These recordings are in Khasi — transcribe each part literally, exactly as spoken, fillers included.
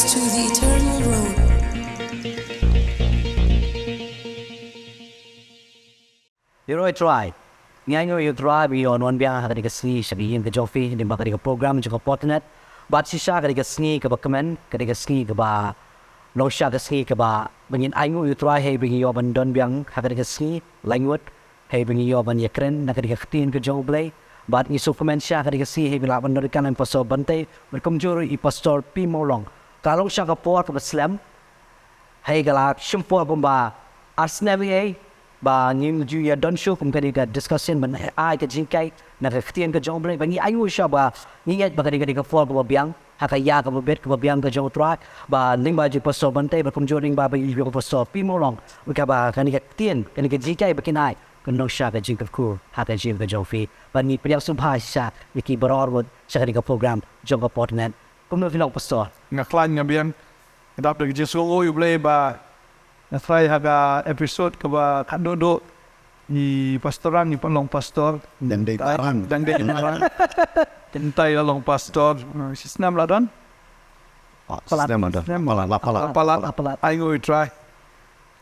To the eternal road. Ïaroh ïa U Trai. Ngi ainguh ïa U Trai ba ngi ïoh ban wan biang ha kane ka sngi sha ka ïing ka jong phi, lyngba kane ka program jong ka Potnet. Bad shisha kane ka sngi kaba kmen, kane ka sngi kaba long shisha ka sngi kaba, ba ngin ainguh ïa U Trai hei ba ngi ïoh ban don biang ha kane ka sngi laingut, hei ba ngi ïoh ban ïakren na kane ka ktien ka jong U Blei. Bad ngi sngewkmen shisha kane ka sngi hei ba ngi lah ban don ryngkat lem Pastor Bantei, bad kumjuh ruh i Pastor P Mawlong. Ka long shisha ka por kaba slem, hei ka la shim por kumba ar snem hi hei ba ngim ju ïa don shuh kum kane ka discussion ban ai ka jinghikai na ka ktien ka jong U Blei, ba ngi ainguh shisha ba ngi ngeit ba kane ka dei ka por kaba biang ha ka ïa kaba bit kaba biang ka jong U Trai, ba lyngba jong i Pastor Bantei bad kumjuh lyngba ba i jong i Pastor P Mawlong, ba kaba kane ka ktien, kane ka jinghikai ba kin ai, kan long shisha ka jingkyrkhu ha ka jingim ka jong phi. Bad ngi pdiang sngewbha shisha ïa ki baroh arngut sha kane ka program jong ka Potnet. Kumno phi long Pastor? Nga khlaiñ nga biang. Nga dap da ka jingsngewnguh ïa U Blei ba nga tharai ha ka episode kaba khatduh duh i Pastor Rang i pan long Pastor. Dang dei Pastor Rang. Dang dei Pastor Rang. Mynta i la long Pastor. Shi snem la don? Palat. Shi snem la don. Palat, la palat. Palat. Palat. Ainguh ïa U Trai.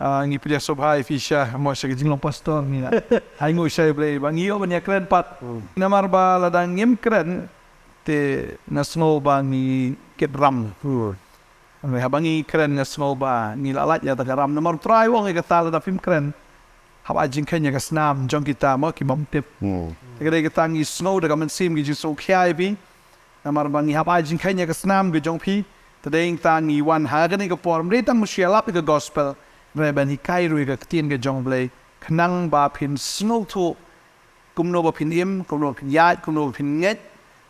Ah, ngi pdiang sngewbha ïa phi shisha, mo sha ka jinglong Pastor ngi la. Ainguh shisha ïa U Blei ba ngi ïoh ban ïakren pat. Hmm. Namar ba lada ngim kren te nga sngew ba ngi kit ram. Hmm. Haba ngi kren nga sngew ba ngi la lait ïa kata ka ram. Namar U Trai u ong ïa kata lada phim kren, hap ai jingkheiñ ïa ka snam jong kita mo ki bym tip. Hmm. Te ka dei kata ngi sngew da ka mynsiem ngi jingsngewkhia ïa phi. Namar ba ngi hap ai jingkheiñ ïa ka snam ka jong phi. Te dei kata ngi wan ha kane ka por, ym dei tang ban shu ïalap ïa ka gospel, hynrei ban hikai ruh ïa ka ktien ka jong U Blei, khnang ba phin sngewthuh kumno ba phin im, kumno ba phin ïaid, kumno ba phin ngeit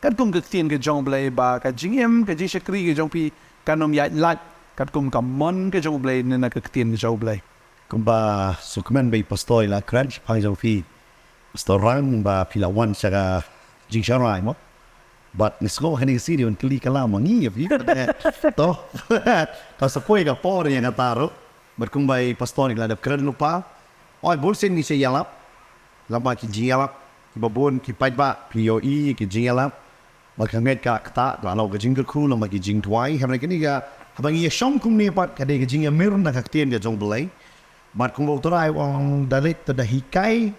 katkum ka ktien ka jong U Blei, ba ka jingim, ka jingshakri ka jong phi kan ym ïaid lait katkum ka mon ka jong U Blei ne na ka ktien ka jong U Blei. Kumba sngewkmen ba i Pastor i la kren shaphang jong phi, Pastor Rang, ba phi la wan sha ka jingshakri mo. Bad nga sngew ha kane ka sngi dei ban kylli kylla ma ngi ïa phi. To. Ka sa poi ka por ïa kata ruh. Bad kumba i Pastor i la dep kren lypa, oi bun sien ngi sa ïalap. Lem bad ki jingïalap kiba bun, ki paidbah phi ïohi ki jingïalap. Bad nga ngeit ka ktah, ka long ka jingkyrkhu lem bad ki jingduwai. Hynrei kane ka, haba ngi ïashong kumne pat, ka dei ka jingïamir na ka ktien ka jong U Blei. Bad kumba U Trai u ong, da leit to da hikai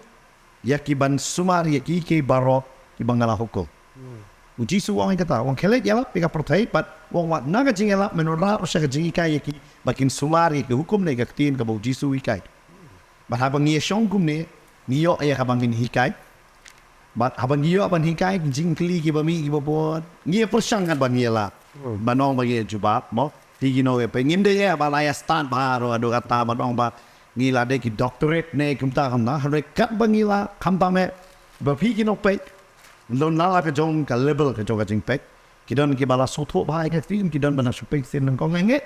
ïa ki ban sumar ïa kiei kiei baroh kiba nga la hukum. Hmm. U Jisu u ong ïa kata, u ong khie leit ïalap ïa ka pyrthei, bad u ong wat na ka jingïalap men wanrah ruh sha ka jinghikai ïa ki ba kin sumar ïa ki hukum ne ka ktien kaba U Jisu u hikai. Bad haba ngi ïashong kumne, ngi ïoh ïa kaba ngin hikai. Bad haba ngi ïoh ban hikai ki jingkylli kiba mih kiba bun, ngi ïa pyrshang katba ngi ïa lah. Hmm. Ban ong ba ngi ïa jubab mo. Phi ki nongpeit, ngim dei ïa ba la ïa stad bha ruh haduh katta ban ong ba ngi la dei ki doctorate ne kumta kumta. Hynrei katba ngi lah, khamtam eh ba phi ki nongpeit, don la la ka jong ka level ka jong ka jingpeit. Ki don kiba la sngewthuh bha ïa ka ktien, ki don ba la shu peit sien nyngkong, nga ngeit.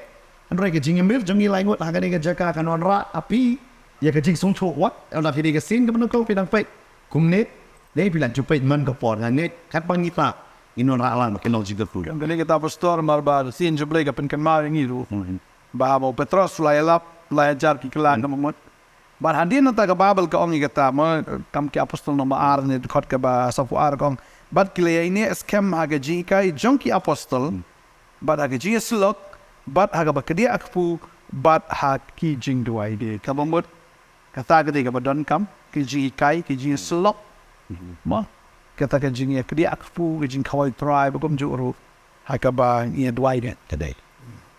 Hynrei ka jingïamir jong ngi laingut ha kane ka jaka kan wanrah ha phi ïa ka jingsngewthuh wat, ynda phi dei ka sien kaba nyngkong phi dang peit. Kumne, dei phi la ju peit man ka por, nga ngeit katba ngi tah ngin wanrah lang ba kin long jingkyrkhu. Kane kata Pastor, namar ba ka ktien jong U Blei ka pynkynmaw ïa ngi ruh. Hmm. Ba ha u Petros la ïalap lai hajar ki klan, hmm, ka mut. Bad hadien nangta ka Baibl ka ong ïa kata mo, Kam ki Apostol nombar ar ne dkhot kaba sawphew ar ka ong, bad ki la ïaineh skhem ha ka jinghikai jong ki apostol, hmm, bad ha ka jingïasyllok, bad ha kaba kdiah kpu, bad ha ki jingduwai. Dei kaba mut kata ka dei kaba donkam, ka jinghikai, ka jingïasyllok, hmm, mo, kata ka jingïakdiah kpu, ka jingkhawai U Trai, bad kumjuh ruh ha kaba ngi ïa duwai. Dei ka dei.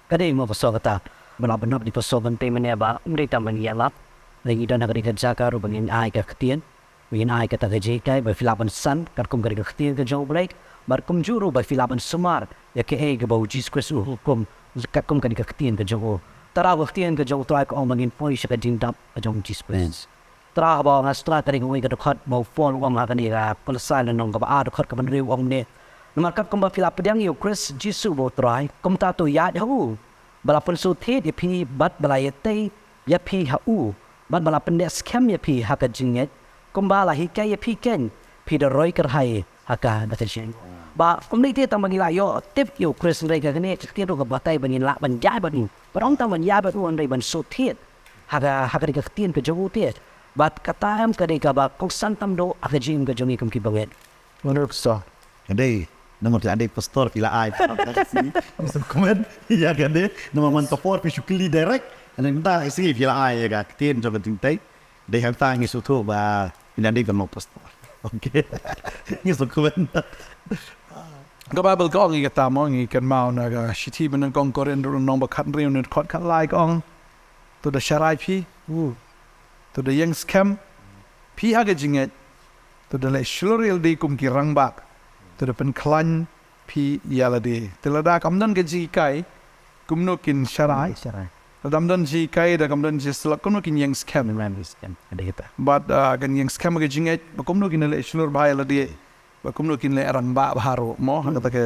Ka dei mo Pastor kata ba la pynnoh da i Pastor Bantei mynne ba ym dei tang ba ngi ïalap, hynrei ngi don ha kane ka jaka ruh ba ngin ai ka ktien, ba ngin ai kata ka jinghikai, ba phi lah ban san katkum kane ka ktien ka jong U Blei, bad kumjuh ruh ba phi lah ban sumar ïa kaei kaba U Jisu Khrist u hukum katkum kane ka ktien ka jong u. Tang ka ktien ka jong U Trai ka ong ba ngin poi sha ka jingdap ka jong U Jisu Khrist. Tang haba nga sngewthuh kane kawei ka dkhot ba u Paul u ong ha kane ka Kolosai lynnong kaba ar dkhot kaba hynriew u ong ne, namar katkum ba phi la pdiang ïa U Khrist Jisu ba U Trai, kumta to ïaid ha u, ba la pynsoh thied ïa phi bad ba la ïatei ïa phi ha u, bad ba la pynneh skhem ïa phi ha ka jingngeit, kumba la hikai ïa phi keiñ, phi da roi kyrhai ha ka da ka jingngeit. Ba ym dei te tang ba ngi la ïoh tip ïa U Khrist, hynrei ka kane ka ktien ruh ka batai ba ngin lah ban ïaid bad u. Bad ym tang ban ïaid bad u hynrei ban soh thied ha ka, ha kane ka ktien ka jong u te. Bad kata em ka dei kaba kongsan tam duh ha ka jingim ka jong ngi kum ki bangeit. Ka dei. Namar phi la dei pastor phi la ai. Ngi sngewkmen ïa kane. Namar man ka por phi shu kylli direct. Hynrei mynta ka sngi phi la ai ïa ka ktien jong ka jingtei. Dei hangta ngi sngewthuh ba phi la dei ban long pastor. Okay. Ngi sngewkmen. Ka Baibl ka ong ïa kata mo, ngi kynmaw na ka shithi ba nyngkong Korinth lynnong ba khathynriew dkhot khatlai ka ong. To da sharai phi. To da ïeng skhem phi ha ka jingngeit. To da leh shlur ïalade kum ki rangbah. To da pynkhlaiñ phi ïalade. Te lada kam don ka jinghikai, kumno kin sharai? Sharai. Lada kam don jinghikai, da kam don jingsyllok, kumno kin ïeng skhem? Ïeng skhem. Ka dei kata. Bad, ah, kan ïeng skhem ka jingngeit, ba kumno kin leh shlur bha ïalade. Ba kumno kin leh rangbah bha ruh, mo, ha kata ka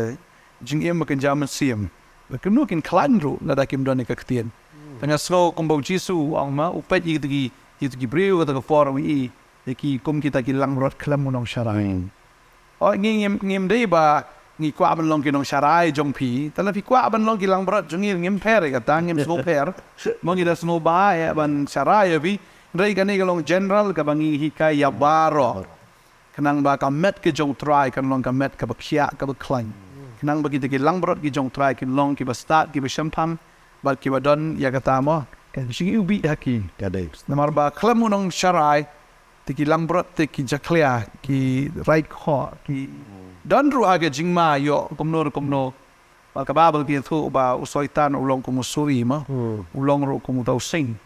jingim ba kynja mynsiem. Ba kumno kin khlaiñ ruh, lada kim don ïa ka ktien. Te nga sngew kumba u Jisu u ong ma, u peit ïa kita ki, ïa kita ki briew, kata ka por u ïohi ïa ki kum kita ki langbrot khlem u nongsharai. O, ngi, ngim, ngim dei ba ngi kwah ban long ki nongsharai jong phi. Te lada phi kwah ban long ki langbrot jong ngi, ngim pher ïa kata, ngim sngewpher. Mo, ngi da sngewbha ïa ban sharai ïa phi. Hynrei kane ka long general kaba ngi hikai ïa baroh. Khnang ba ka met ka jong u Trai kan long ka met kaba khiah kaba khlaiñ. Khnang ba kita ki langbrot ki jong u Trai kin long kiba stad kiba shemphang bad kiba don ïa kata mo. Kan shu ïuhbih ha ki. Ka dei. Namar ba khlem u nongsharai te ki langbrot te ki jakhlia ki rai khoh ki don ruh ha ka jingma ïoh kumno kumno. Ba ka Baibl ka ïathuh ba u Soitan u long kum u suri ma. U long ruh kum uta u sing.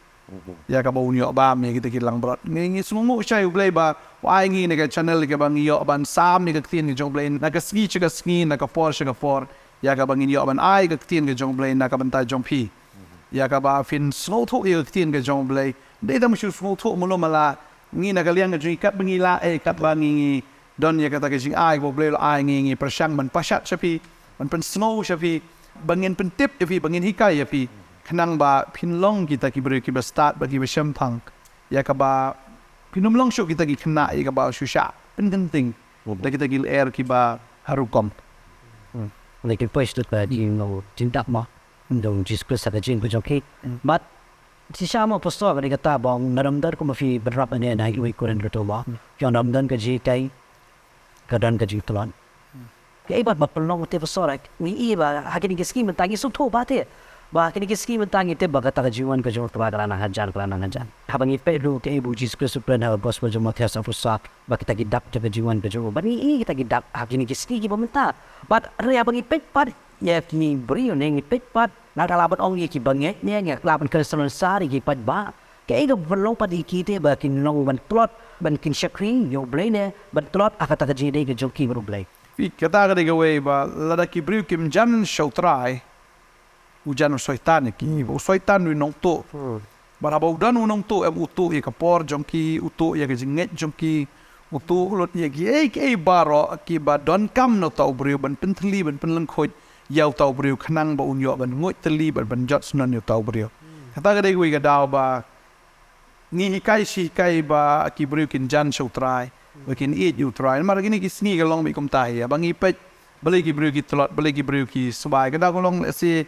Ïa kaba un ïoh bam ïa kita ki langbrot. Ngi, ngi sngewnguh shai U Blei ba u ai ngi na ka channel kaba ngi ïoh ban sam ïa ka ktien ka jong U Blei na ka sngi sha ka sngi, na ka por sha ka por. Ïa kaba ngin ïoh ban ai ka ktien ka jong U Blei na ka bynta jong phi. Ïa kaba phin sngewthuh ïa ka ktien ka jong U Blei. Dei tang shu sngewthuh mano mala ngi na ka liang ka jong ngi katba ngi lah, eh, katba ngi, ngi don ïa kata ka jingai ba U Blei u la ai ngi, ngi pyrshang ban pashat sha phi, ban pynsngew sha phi, ba ngin pyntip ïa phi, ba ngin hikai ïa phi. Khnang ba phin long kita ki briew kiba stad bad kiba shemphang. Ïa kaba phin ym long shuh kita ki khynnah ïa kaba shu shah pynkynting da kita ki lyer kiba ha rukom. Ngi ki poi sha ka jingdap ma, jong u Jisu Khrist ha ka jingim ka jong ki. Bad shisha ma pastor, ka dei kata ba ong, na ym don kumba phi bynrap ïa kane na iwei Korinth kato ba, phi ong na ym don ka jinghikai, ka don ka jingtlot. Kaei ba, ba pynlong te pastor, ngi i ba ha kine ki sngi mynta ngi sngewthuh ba te, ba ha kine ki sngi mynta ngi tip ba kata ka jingwan ka jong u Trai ka la nang hajan, ka la nang hajan. Haba ngi peit ruh kaei ba u Jisu Khrist u kren ha ka gospel jong u Mathaios arphew saw, ba kita ki dak jong ka jingwan ka jong u. Ba ngi i kita ki dak ha kine ki sngi kiba mynta. Bad hynrei haba ngi peit pat ïa ki briew ne ngi peit pat, lada lah ban ong ïa kiba ngeit ne ngi lah ban kren salonsar ïa ki paidbah. Kaei kaba pynlong pat ïa ki te ba kin long ban tlot, ban kin shakri ïa U Blei ne ban tlot ha kata ka jingïadei ka jong ki bad U Blei. Phi, kata ka dei kawei ba lada ki briew kim jan sha u Trai, u jan u Soitan ïa ki, u Soitan u nongtuh. Bad haba u don u nongtuh, em, u tuh ïa ka por jong ki, u tuh ïa ka jingngeit jong ki, u tuh lut ïa kiei kiei baroh kiba donkam na uta u briew ban pynthylli, ban pynlyngkhuid ïa uta u briew khnang ba un ïoh ban nguid thylli, ban, ban jot shnong ïa uta u briew. Kata ka dei kawei ka daw ba ngi hikai shi hikai ba ki briew kin jan sha u Trai, ba kin ïeit ïa u Trai. Namar kine ki sngi ka long beit kumta hi, ba ngi peit balei ki briew ki tlot, balei ki briew ki sbai. Ka daw ka long lehse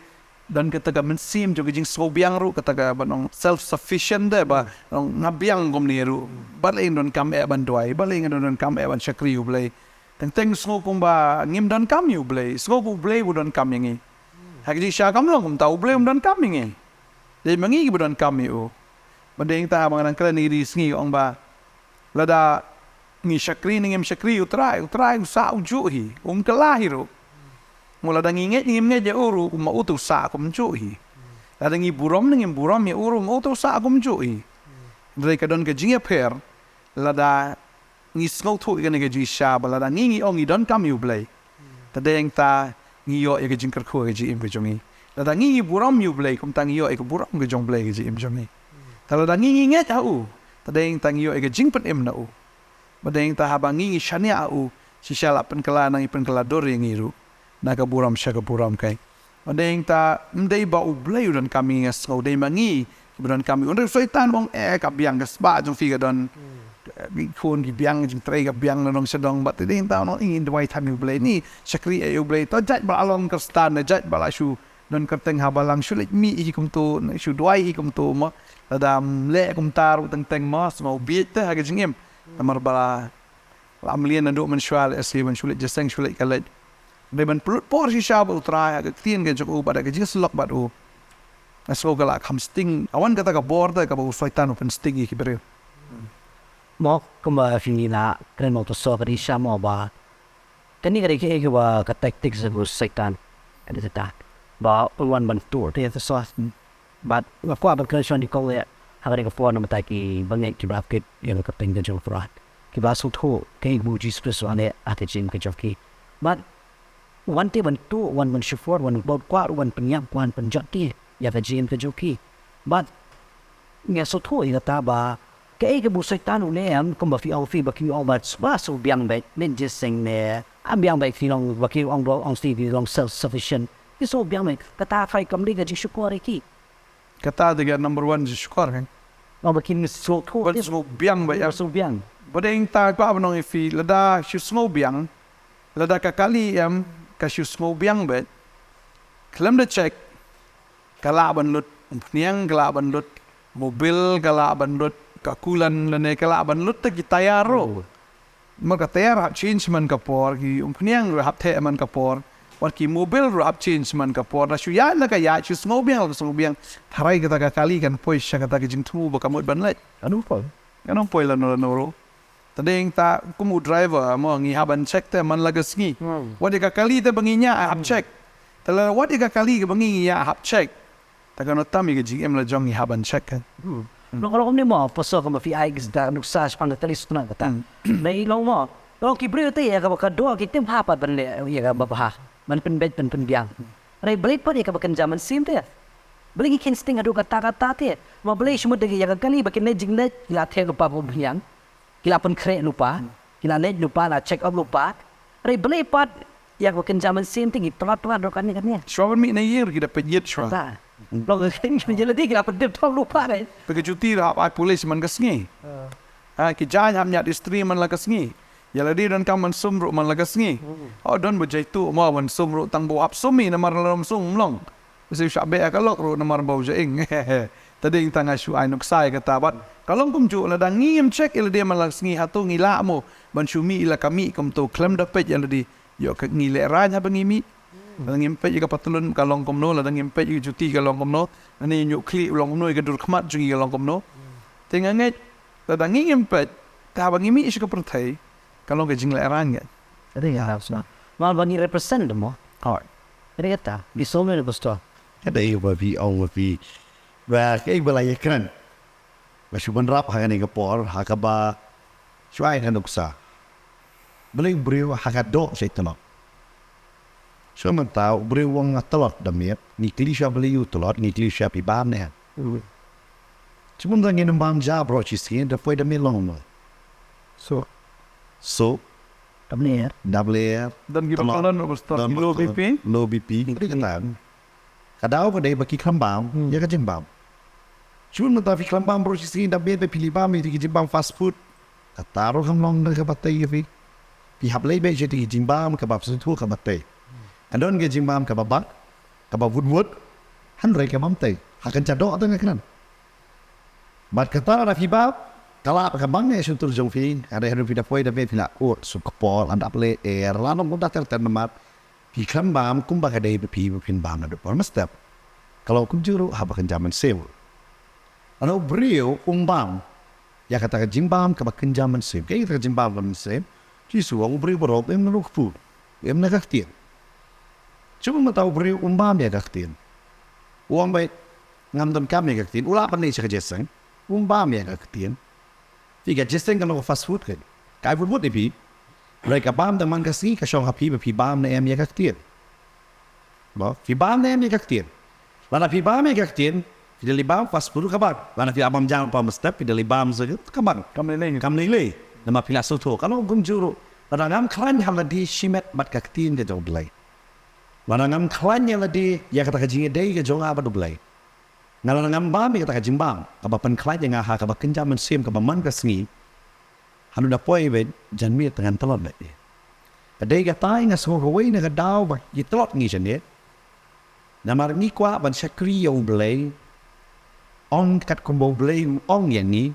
don kata ka mynsiem jong ka jingsngewbiang ruh, kata kaba ong self sufficient te ba ong nga biang kumne ruh. Balei nga donkam eh ban duwai, balei nga donkam eh ban shakri ïa U Blei. Teng teng sngew kumba ngim donkam ïa U Blei, sngew ba U Blei u donkam ïa ngi. Ha ka jingshisha kam long kumta, U Blei um donkam ïa ngi. Dei ma ngi kiba donkam ïa u. Ba dei hangta ba nga nang kren ïa kine ki sngi ong ba lada ngi shakri ne ngim shakri u Trai, u Trai u sah u juh hi, um kylla hi ruh. Mo lada ngi ngeit ne ngim ngeit ïa u ruh, ma u te u sah kumjuh hi. Lada ngi burom ne ngim burom ïa u ruh, ma u te u sah kumjuh hi. Hynrei ka don ka jingïapher lada ngi sngewthuh ïa kane ka jingshisha ba lada ngi ngi ong ngi donkam ïa U Blei. Te dei hangta ngi ïoh ïa ka jingkyrkhu ha ka jingim ka jong ngi. Lada ngi ngi burom ïa U Blei, kumta ngi ïoh ïa ka burom ka jong U Blei ha ka jingim jong ngi. Te lada ngi ngi ngeit ha u, te dei hangta ngi ïoh ïa ka jingpynim na u. Ba dei hangta haba ngi ngi shaniah ha u, shisha la pynkylla, nang ïa pynkylla dur ïa ngi ruh na ka burom sha ka burom kai. Ba dei hangta, ym dei ba U Blei u donkam ïa ngi, nga sngew, dei ma ngi kiba donkam ïa u. Hynrei u Soitan u ong, eh, ka biang, ka spah jong phi ka don, eh, ki khun ki biang, jingtrei ka biang na nong sha nong. Bad te dei hangta u ong, eh, ngin duwai than ïa U Blei, ngin shakri ïa U Blei. To jait ba la long Khristan, jait ba la shu don kyrteng ha balang, shu leit mih hi kumto, shu duwai hi kumto mo. Lada ym leh kumta ruh teng teng mo, sngew bieit te ha ka jingim. Namar ba la mlien naduh mynshuwa lehse ban shu leit jingïaseng, shu leit college. Dei ban pynlut por shisha bad U Trai ha ka ktien ka jong u bad ka jingsyllok bad u. Nga sngew ka la kham sting. Awan kata ka bor te kaba u Soitan u pynsting ïa ki briew. Mo kumba phi la kren mo to so ka dei sha mo ba kane ka dei kaei kaba ka tactics jong u Soitan. Ka dei kata ba u wan ban tur te to so. Bad nga kwah ban kren shwa ïa kong ïa ha kane ka por namar ki bangeit kiba kit ïa ka kyrteng ka jong u Trai kiba sngewthuh kaei ba u Jisu Khrist u la leh ha ka jingim ka jong ki. Bad wan te ban tuh, wan ban shukor, wan ban kwah, wan pynïap, wan pynjot te ïa ka jingim ka jong ki. Bad nga sngewthuh ïa kata ba kaei kaba u Soitan u leh em kumba phi ong phi ba ki ong ba sngewbiang beit, men jingïaseng ne, ah, biang beit, phi long ba ki ong ba ong phi long self sufficient. Ki sngewbiang beit, kata phi kam dei ka jingshukor ïa ki. Kata te ka number one jingshukor kan. Ong ba kin sngewthuh. Ban sngewbiang beit ïa. Sngewbiang. Ba dei ta kwah ban ong ïa phi lada shu sngewbiang, lada ka kali em ka shu sngewbiang beit. Khlem da check ka lah ban lut umphniang, ka lah ban lut mobil, ka lah ban lut ka kulan lane ka lah ban lut ta ki tayar ruh. Namar ka tayar hap change man ka por, ki umphniang ruh hap theh man ka por, wat ki mobil ruh hap change man ka por. Da shu ïaid la ka ïaid, shu sngewbiang la ka sngewbiang. Tharai kata ka kali kan poi sha kata ka jingthmu ba ka mut ban leit. Kan ym poi. Kan ym poi lano lano ruh. Ta dei ta kum u driver mo ngi hap ban check te man la ka sngi. Wat ïa ka kali te ba ngi ñiah hap check. Te la wat ïa ka kali kaba ngi ñiah hap check. Ta ka nota mi ka jingim la jong ngi hap ban check kan. Nong ka long kumne mo, paso ka ma phi ai ki da nuksa shpang ka tali sutna kata. Dei long mo. Long ki briew te ïa kaba ka doh ki tim ha pat ban leh ïa kaba bha. Ban pynbeit ban pynbiang. Hynrei balei pat ïa kaba kynja mynsiem te. Balei ki kheiñ sting haduh katta katta te. Ma balei shu mut da ki ïa ka kali ba kin leit jingleit ki la theh lypa ba biang. Ki la pynkhreh lypa, ki la leit lypa, la check up lypa. Hynrei balei pat ïa ka kynja mynsiem te ngi tlot tlot ruh kane kane. Shuwa ban mih na ïing ruh ki da peit ïit shuwa. Ta. Long ka kynja ïa lade ki la pyndep thok lypa re. Peit ka juti ruh hap ai pulit man ka sngi. Ha, ki jaiñ hap ñiad istri man la ka sngi. Ïa lade donkam ban sum ruh man la ka sngi. Oh, don ba jaitu mo ban sum ruh tang ba u hap sum i namar la sum long. Bisi u shah beh ha ka lok ruh namar ba u ja ing. Ta dei tang nga shu ai nuksa ïa kata bad ka long kumjuh lada ngim check ïa lade man la ka sngi hato ngi lah mo ban shu mih ïa la ka mih kumto khlem da peit ïa lade. Ïoh ka ngi lehraiñ haba ngi mih. Lada ngim peit ïa ka patlun ka long kumno, lada ngim peit ïa ka juti ka long kumno. Lane ïa u ñiuh khlieh u long kumno, ïa ka dur khmat jong ngi ka long kumno. Te nga ngeit lada ngim peit te haba ngi mih sha ka pyrthei ka long ka jinglehraiñ ka. Ka dei kata. Mal ba ngi represent mo. Hooid. Ka dei kata. Ngi sngewbha ïa ka pastor. Ka dei ba phi ong ba phi ba kaei ba la ïakren. Ba shu ban rap ha kane ka por ha kaba shu ai ka nuksa. Balei u briew ha ka doh sha ïa ka tlot. Shu mynta u briew u ong nga tlot da miet, ngi kylli sha balei u tlot, ngi kylli sha phi bam ne em. Shu mynta ngin ym bam ja baroh shi sngi, da poi da miet long kumno. So. So. Da miet. Da miet. Don ki ba tlot, don ki ba tlot. Low B P. Low B P. Ka dei kata. Ka daw ka dei ba ki khlem bam ïa ka jingbam. Shu mynta phi khlem bam baroh shi sngi da miet ba phi leit bam ïa ki jingbam fast food. Kata ruh kam long da kaba tei ïa phi. Phi hap leit beit sha ki jingbam kaba sngewthuh kaba tei. Ka don ka jingbam kaba bang kaba wut wut. Hynrei ka bam tei ha ka jadok tang ka kren. Bad kata lada phi bam ka lah ka bang ne shyntur jong phi. Hynrei hynrei phi da poi da miet phi la kut suk ka por lada phi leh er la nong kumta ter ter namar. Phi khlem bam kumba ka dei ba phi ba phin bam naduh por mynstep. Ka long kumjuh ruh haba kynja mynsiem. Lada u briew um bam ïa kata ka jingbam kaba kynja mynsiem. Kaei kata ka jingbam kaba mynsiem? Jisu u ong u briew baroh u im na ruh kpu, u im na ka ktien. Shu mynta u briew um bam ïa ka ktien. U ong beit ngam donkam ïa ka ktien. U lah ban leit sha ka jingïaseng. Um bam ïa ka ktien. Phi ka jingïaseng ka long ka fast food ka. Ka ai wut wut ïa phi. Hynrei ka bam da man ka sngi ka shong ha phi ba phi bam ne em ïa ka ktien. Ba phi bam ne em ïa ka ktien. Lada phi bam ïa ka ktien phi da leit bam fast food ka bang. Lada phi la bam jam pa mynstep phi da leit bam sa ka bang. Kam lei lei. Kam lei lei. Namar phi la sngewthuh ka long kumjuh ruh. Lada ngam khlaiñ ha lade shimet bad ka ktien ka jong U Blei. Lada ngam khlaiñ ïa lade ïa kata ka jingïadei ka jong nga bad U Blei. Nga lada ngam bam ïa kata ka jingbam kaba pynkhlaiñ ïa nga ha kaba kynja mynsiem kaba man ka sngi. Haduh da poi beit janmiet te ngan tlot beit. Ka dei kata nga sngew kawei na ka daw ba ngi tlot ngi shane. Namar ngi kwah ban shakri ïa U Blei. Ong katkum ba U Blei u ong ïa ngi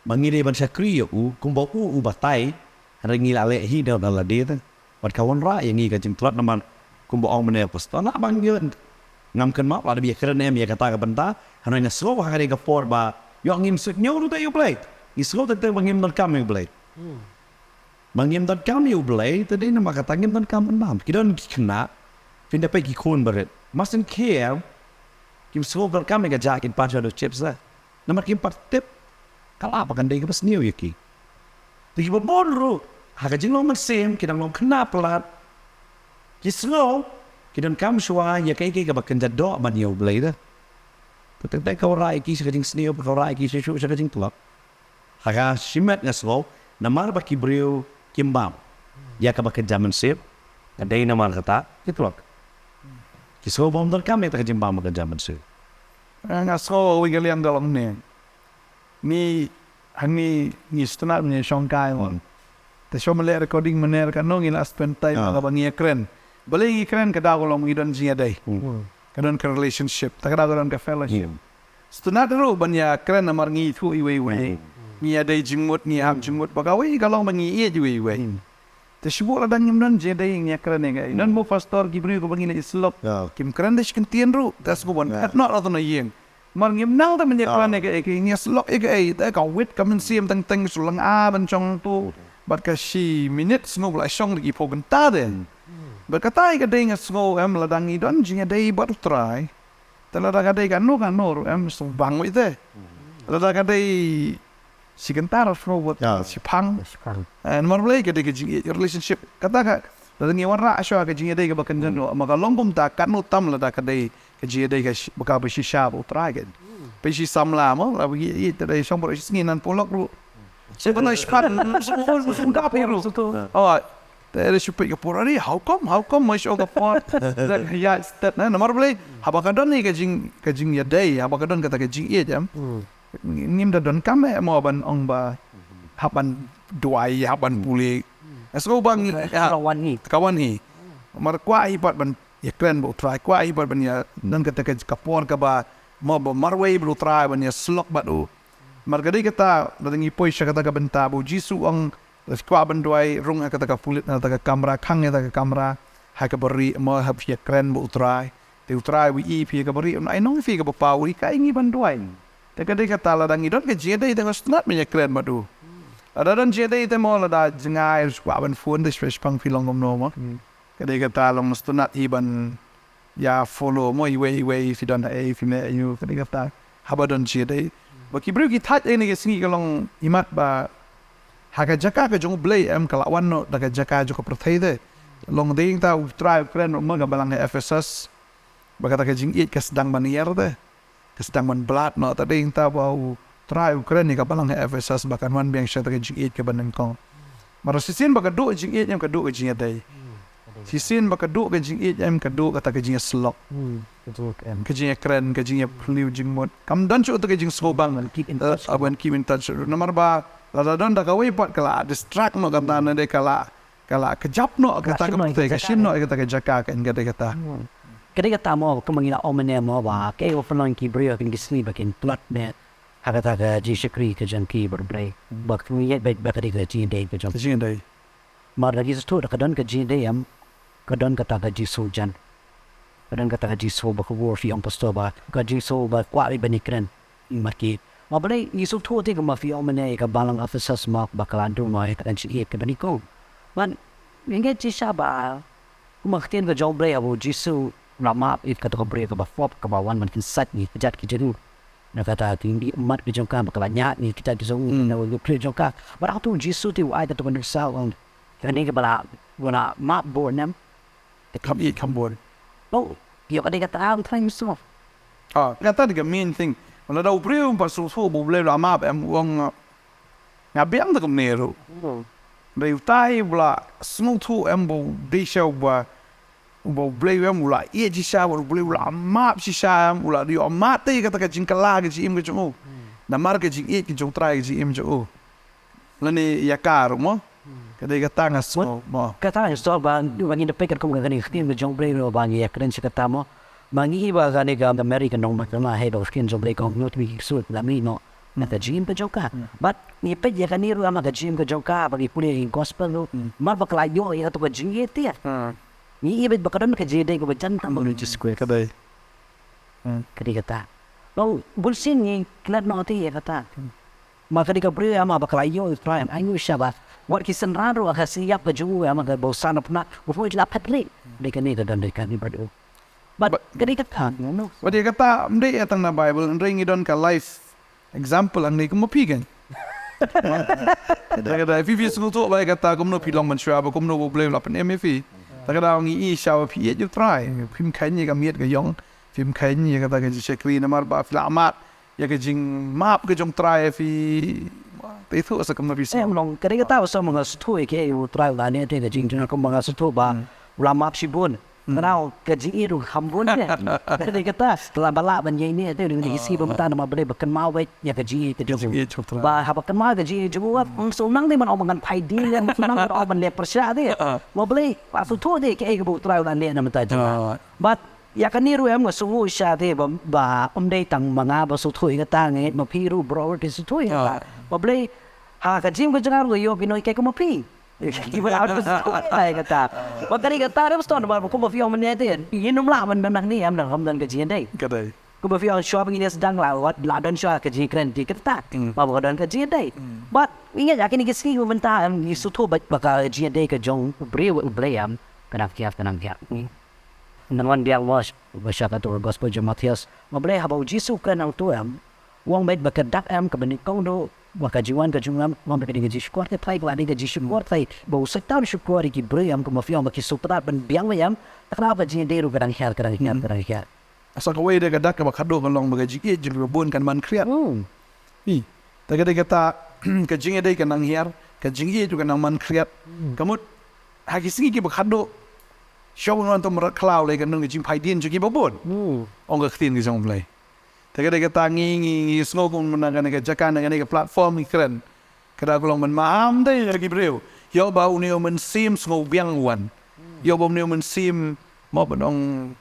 ba ngi dei ban shakri ïa u kumba u u batai. Hynrei ngi la leh hi da lade te. Bad ka wanrah ïa ngi ka jingtlot namar kumba ong mynne u pastor, lah ba ngi ngam kynmaw lada ba ïakren em ïa kata ka bynta. Hynrei nga sngew ha kane ka por ba ïoh ngim sngewthuh ïa U Blei. Ngi sngew teng teng ba ngim donkam ïa U Blei. Ba ngim donkam ïa U Blei, te dei namar kata ngim donkam ban bam. Ki don ki khynnah, phin da peit ki khun barit. Mar shu kiew, kim sngew donkam ïa ka jaka kin pan sha u chips eh. Namar kim pat tip ka lad ba kan dei kaba sniew ïa ki. Te kiba bun ruh ha ka jinglong mynsiem ki dang long khynnah palat. Ki sngew ki donkam shuwa ïa kaei kaei kaba kynja doh ban ïa U Blei da. Te teng teng ka wanrah ïa ki sha ka jingsniew, ka wanrah ïa ki sha shuh sha ka jingtlot. Ha ka shimet nga sngew namar ba ki briew kim bam ïa kaba kynja mynsiem, ka dei namar kata ki tlot. Ki sngew bym donkam ïa kata ka jingbam ba kynja mynsiem. Nga sngew uwei ka liang ka long ne. Ngi, hangne ngi sngewtynnat ngi shongkai mon. Te shu mlien recording mynne katno ngi la spend time ha kaba ngi ïakren. Balei ngi kren? Ka daw ka long ngi don jingïadei. Ka don ka relationship, te ka daw ka don ka fellowship. Sngewtynnat ruh ban ïakren namar ngi ithuh iwei iwei. Ngi ïadei jingmut, ngi hap jingmut, ba kawei ka long ba ngi ïeit iwei iwei. Te shu buh lada ngim don jingïadei ngi ïakren ïa kaei. Don mo pastor ki briew kiba ngi leit syllok. Kim kren da shi kyntien ruh, te shu buh ban phet noh na tang na ïing. Mar ngim nang te mynta ïakren ïa kaei, ngi ïasyllok ïa kaei, te ka wit ka mynsiem teng teng shu lynga ban shong tu. Bad ka shi minit sngewbha la shong da ki phew kynta te. Bad kata ïa ka dei nga sngew em lada ngi don jingïadei bad U Trai. Te lada ka dei kano kano ruh em sngewbang wei te. Lada ka dei shi kynta ruh sngewbha shiphang. Namar balei ka dei ka jingïeit relationship. Kata ka lada ngi wanrah shuwa ka jingïadei kaba kynja doh, ma ka long kumta katno tam lada ka dei ka jingïadei ka shi, ba ka ba shisha ba U Trai kan. Ba shi samla mo, la ba ïeit te dei shong baroh shi sngi nan pulok ruh. Shu kynta shi pat, shu kynta phi ruh. Oh, te dei shu peit ka por, "Are, how come, how come?" Mo shu ka por. Ïa stet na, namar balei? Haba ka don ka jing, ka jingïadei, haba ka don kata ka jingïeit em. Ngim da donkam eh mo ban ong ba hap ban duwai, hap ban pule. Sngewbha ngi ka wan hi. Mar kwah hi pat ban ïakren bad U Trai, kwah hi pat ban ïa don kata ka por kaba mo ba marwei bad U Trai ban ïasyllok bad u. Mar ka dei kata lada ngi poi sha kata ka bynta ba U Jisu u ong, lada phi kwah ban duwai, rung ha kata ka pulit, ha kata ka kamra, khang ïa kata ka kamra ha kaba rieh mo, hap ïakren bad U Trai. Te U Trai u ïohi ïa phi ha kaba rieh, un ai nong ïa phi kaba paw, u hikai ïa ngi ban duwai. Te ka dei kata lada ngi don ka jingïadei te nga sngewtynnat ban ïakren bad u. Lada don jingïadei te mo lada jngai ruh shu kwah ban phone te shu pang phi long kumno mo. Ka dei kata long sngewtynnat hi ban ïa follow mo iwei iwei phi don haei phi mih aïu ka dei kata. Haba don jingïadei. Ba ki briew ki thait ïa kane ka sngi ka long imat ba ha ka jaka ka jong U Blei em ka la wan noh da ka jaka jong ka pyrthei te. Long dei ta U Trai u kren mo ka balang ha Ephesus. Ba kata ka jingïeit ka sdang ban ïar te. Ka sdang ban blad noh, te dei ta ba U Trai u kren ïa ka balang ha Ephesus ba kan wan biang sha kata ka jingïeit kaba nyngkong. Mar shisien ba ka duh ka jingïeit em ka duh ka jingïadei. Shisien ba ka duh ka jingïeit em ka duh kata ka jingïasyllok. Ka jingïakren, ka jingïaphylliew jingmut. Kam don shuh kata ka jingsngewbang. Keep in touch. Namar ba lada don da kawei pat ka la distract noh kata ne dei ka la Ka la kjap noh kata ka pyrthei, ka shim noh kata ka jaka, ka dei kata. Ka dei kata mo, kumba ngi la ong mynne mo ba kaei ba pynlong ki briew ha kine ki sngi ba kin tlot ne ha kata ka jingshakri ka jong ki bad U Blei. Ba ka jingïeit ba ka dei ka jingïadei ka jong. Ka jingïadei. Mar da ngi sngewthuh da ka don ka jingïadei em, ka don kata ka jingsngewjan. Ka don kata ka jingsngew ba ka bor phi ong pastor ba ka jingsngew ba kwah ban ïakren. Ïa ma ki. Ma balei ngi sngewthuh te kumba phi ong mynne ïa ka balang Ephesus ma ba ka la duna ïa ka jingïeit kaba nyngkong. Ban ngeit shisha ba kumba ka ktien ka jong U Blei haba U Jisu u la map ïa kata ka briew kaba pop kaba wan ban kynsait ïa ki kjat ki jong u. Na kata ki ïing ki mat ki jong ka ba ka la ñiah ïa ki kjat ki jong u na u briew jong ka. Ba da ka tu U Jisu te u ai kata ka nuksa u ong kane kaba la, ba la map bor ne em. Kham ïeit kham bun. Oh, ïoh ka dei kata, ah, tang so. Ah, kata dei ka main thing. Lada u briew um pat sngewthuh ba U Blei u la map em, u ong, ah, nga biang da kumne ruh. Dei utai u la sngewthuh em ba u dei sha uba, uba U Blei em u la ïeit shisha, ba U Blei u la map shisha em, u la ïoh map te kata ka jingkylla ka jingim ka jong u. Namar ka jingïeit ka jong U Trai ka jingim jong u. Lane ïa ka ruh mo. Ka dei kata nga sngew mo. Kata nga sngew ba, ba ngin da peit katkum kane ka ktien ka jong U Blei ruh ba ngi ïakren sha kata mo. Ba ngi i ba kane ka Mary ka nong Magdala hei ba ka ktien jong U Blei ka ong ngut wi ki ksuid la mih noh. Na ka jingim ka jong ka. Bad ngi peit ïa kane ruh, ïa ka jingim ka jong ka, ba ngi pule ïa ka gospel ruh. Mar ba ka la ïoh ïa kato ka jingïeit te, ngi ïohi ba ka don ka jingïadei kaba jan tam. Ka dei. Ka dei kata. Long bun sien ngi klet noh te ïa kata. Ma ka dei ka briew ïa ma ba ka la ïoh ïa u Trai, ai ngi sha ba wat ki synran ruh ha ka sngi ïap ka jong u, ïa ma ka bawsan na pnat u poi la phet ri. Dei kane ka don dei kane ba dei. Bad ka dei kata, no. Bad ïa kata ym dei ïa tang na Bible, hynrei ngi don ka life example hangne kum ma phi kan. Te ka dei phi phi sngewthuh ba ïa kata kumno phi long mynshuwa, ba kumno U Blei u la pynim ïa phi. Te ka dei ngi i sha ba phi ïeit ïa u Trai, phim kheiñ ïa ka miet ka ïong, phim kheiñ ïa kata ka jingshakri namar ba phi la mad ïa ka jingmap ka jong u Trai, phi te thu sa kumno phi sngewthuh. Em long, ka dei kata ba shu ma nga sngewthuh ïa kaei u Trai u la leh te, ka jingïeit jong nga kum ma nga sngewthuh ba u la map shibun. Ka dei ka jingïeit ruh kham bun te. Ka dei kata la ba lah ban ïaineh te, u dei ka sngi ba mynta namar ba dei ba kynmaw beit ïa ka jingïeit ka jong u. Ba haba kynmaw ka jingïeit jong u, ym sngewbha te ban ong ba ngan phai dien, ym sngewbha ban ong ban leh pyrshah te. Ma Blei ba sngewthuh te kaei kaba u Trai u la leh na mynta jong nga. Bad ïa kane ruh em nga sngew shisha te ba, ba ym dei tang ma nga ba sngewthuh ïa kata, nga ngeit ma phi ruh baroh te sngewthuh ïa kata. Ma Blei ha ka jingim ka jong nga ruh nga ïoh ki nonghikai kum ma phi. Ki ba la sngewthuh ïa kata. Ba ka dei kata ruh pastor, ba kum ma phi ong mynne te, ngin ym lah ban don hangne em, nang ym don ka jingïadei. Ka dei. Kum ma phi ong shuwa ba ngin ïa sdang la, wat la don shuwa ka jingkren te kata. Ba ba ka don ka jingïadei. Bad ngi ngeit ïa kine ki sngi ba mynta em, ngi sngewthuh ba, ba ka jingïadei ka jong u briew U Blei em, ka dang hiar, ka dang hiar. Nang wan biang mo ba sha kato ka gospel jong Mathaios. Ma Blei haba u Jisu u kren hangto em, u ong beit ba ka dak em kaba nyngkong ruh, ba ka jingwan ka jong u em, u ong beit ka dei ka jingshukor kyrthai, ka dei ka jingshukor kyrthai ba u Soitan u shukor ïa ki briew em, kum ma phi ong ba ki sngewtynnat ban biang beit em. Te ka dei ka jingïadei ruh ka dang hiar, ka dang hiar, ka dang hiar. Sa kawei de ka dak kaba khatduh ka long ba ka jingïeit jong ki babun kan man khriat. Ï, te ka dei kata, ka jingïadei ka nang hiar, ka jingïeit ruh ka nang man khriat. Ka mut ha ki sngi kiba khatduh, shuwa ban wan to mrad khlaw lei kan don ka jingphai dien jong ki babun. Ong ka ktien ka jong U Blei. Te ka dei kata ngi, ngi, ngi sngew kum na kane ka jaka, na kane ka platform ngi kren. Ka dei ka long ban maham te ïa ki briew. Ïoh ba une u mynsiem sngewbiang u wan. Ïoh ba une u mynsiem mo ban ong,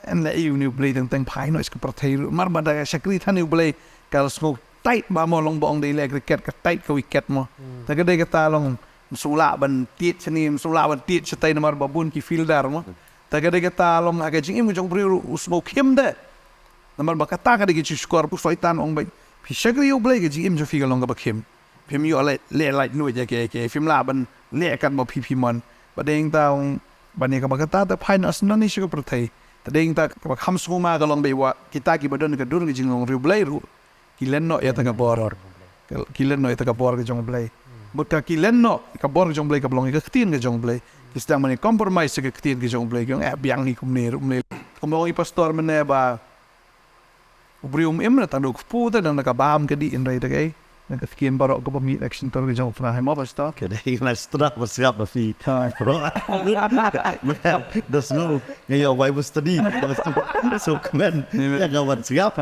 yn leh ïa une U Blei teng teng, phai noh sha ka pyrthei ruh. Mar ba da ka shakri than ïa U Blei ka la sngew tight ba mo, long ba ong dei leh cricket ka tight ka wicket mo. Te ka dei kata long ym sngewlah ban tied shane, ym sngewlah ban tied shatei namar ba bun ki fielder mo. Te ka dei kata long ha ka jingim ka jong u briew ruh u sngewkhim te. Namar ba kata ka dei ka jingshukor, u Soitan u ong beit phi shakri ïa U Blei ka jingim jong phi ka long kaba khim. Phim ïoh leh, leh laitluid ïa kiei kiei, phim lah ban leh katba phi phi mon. Ba dei ngi ta ong ban ïa kaba kata te phai noh sha nani sha ka pyrthei. Te dei ngi ta kaba kham sngewma ka long beit wa kita kiba don ka dur ka jinglong riewblei ruh ki len noh ïa ta ka bor. Ki len noh ïa ta ka bor ka jong U Blei. Bad ka ki len noh ka bor ka jong U Blei kaba long ïa ka ktien ka jong U Blei. Ki sdang ban ïa compromise ïa ka ktien ka jong U Blei, ki ong eh biang hi kumne ruh, kumne. Kumba ong i pastor mynne ba u briew um im na tang da u kpu te, dang da ka bam ka dih, hynrei da kaei, na ka ktien baroh kaba mih na ka shyntur ka jong U Trai, mo pastor? Ka dei, nga sngewtynnat ban sngap ba phi. Da sngew nga ïoh Bible study, da sngew kmen ïa nga ban sngap.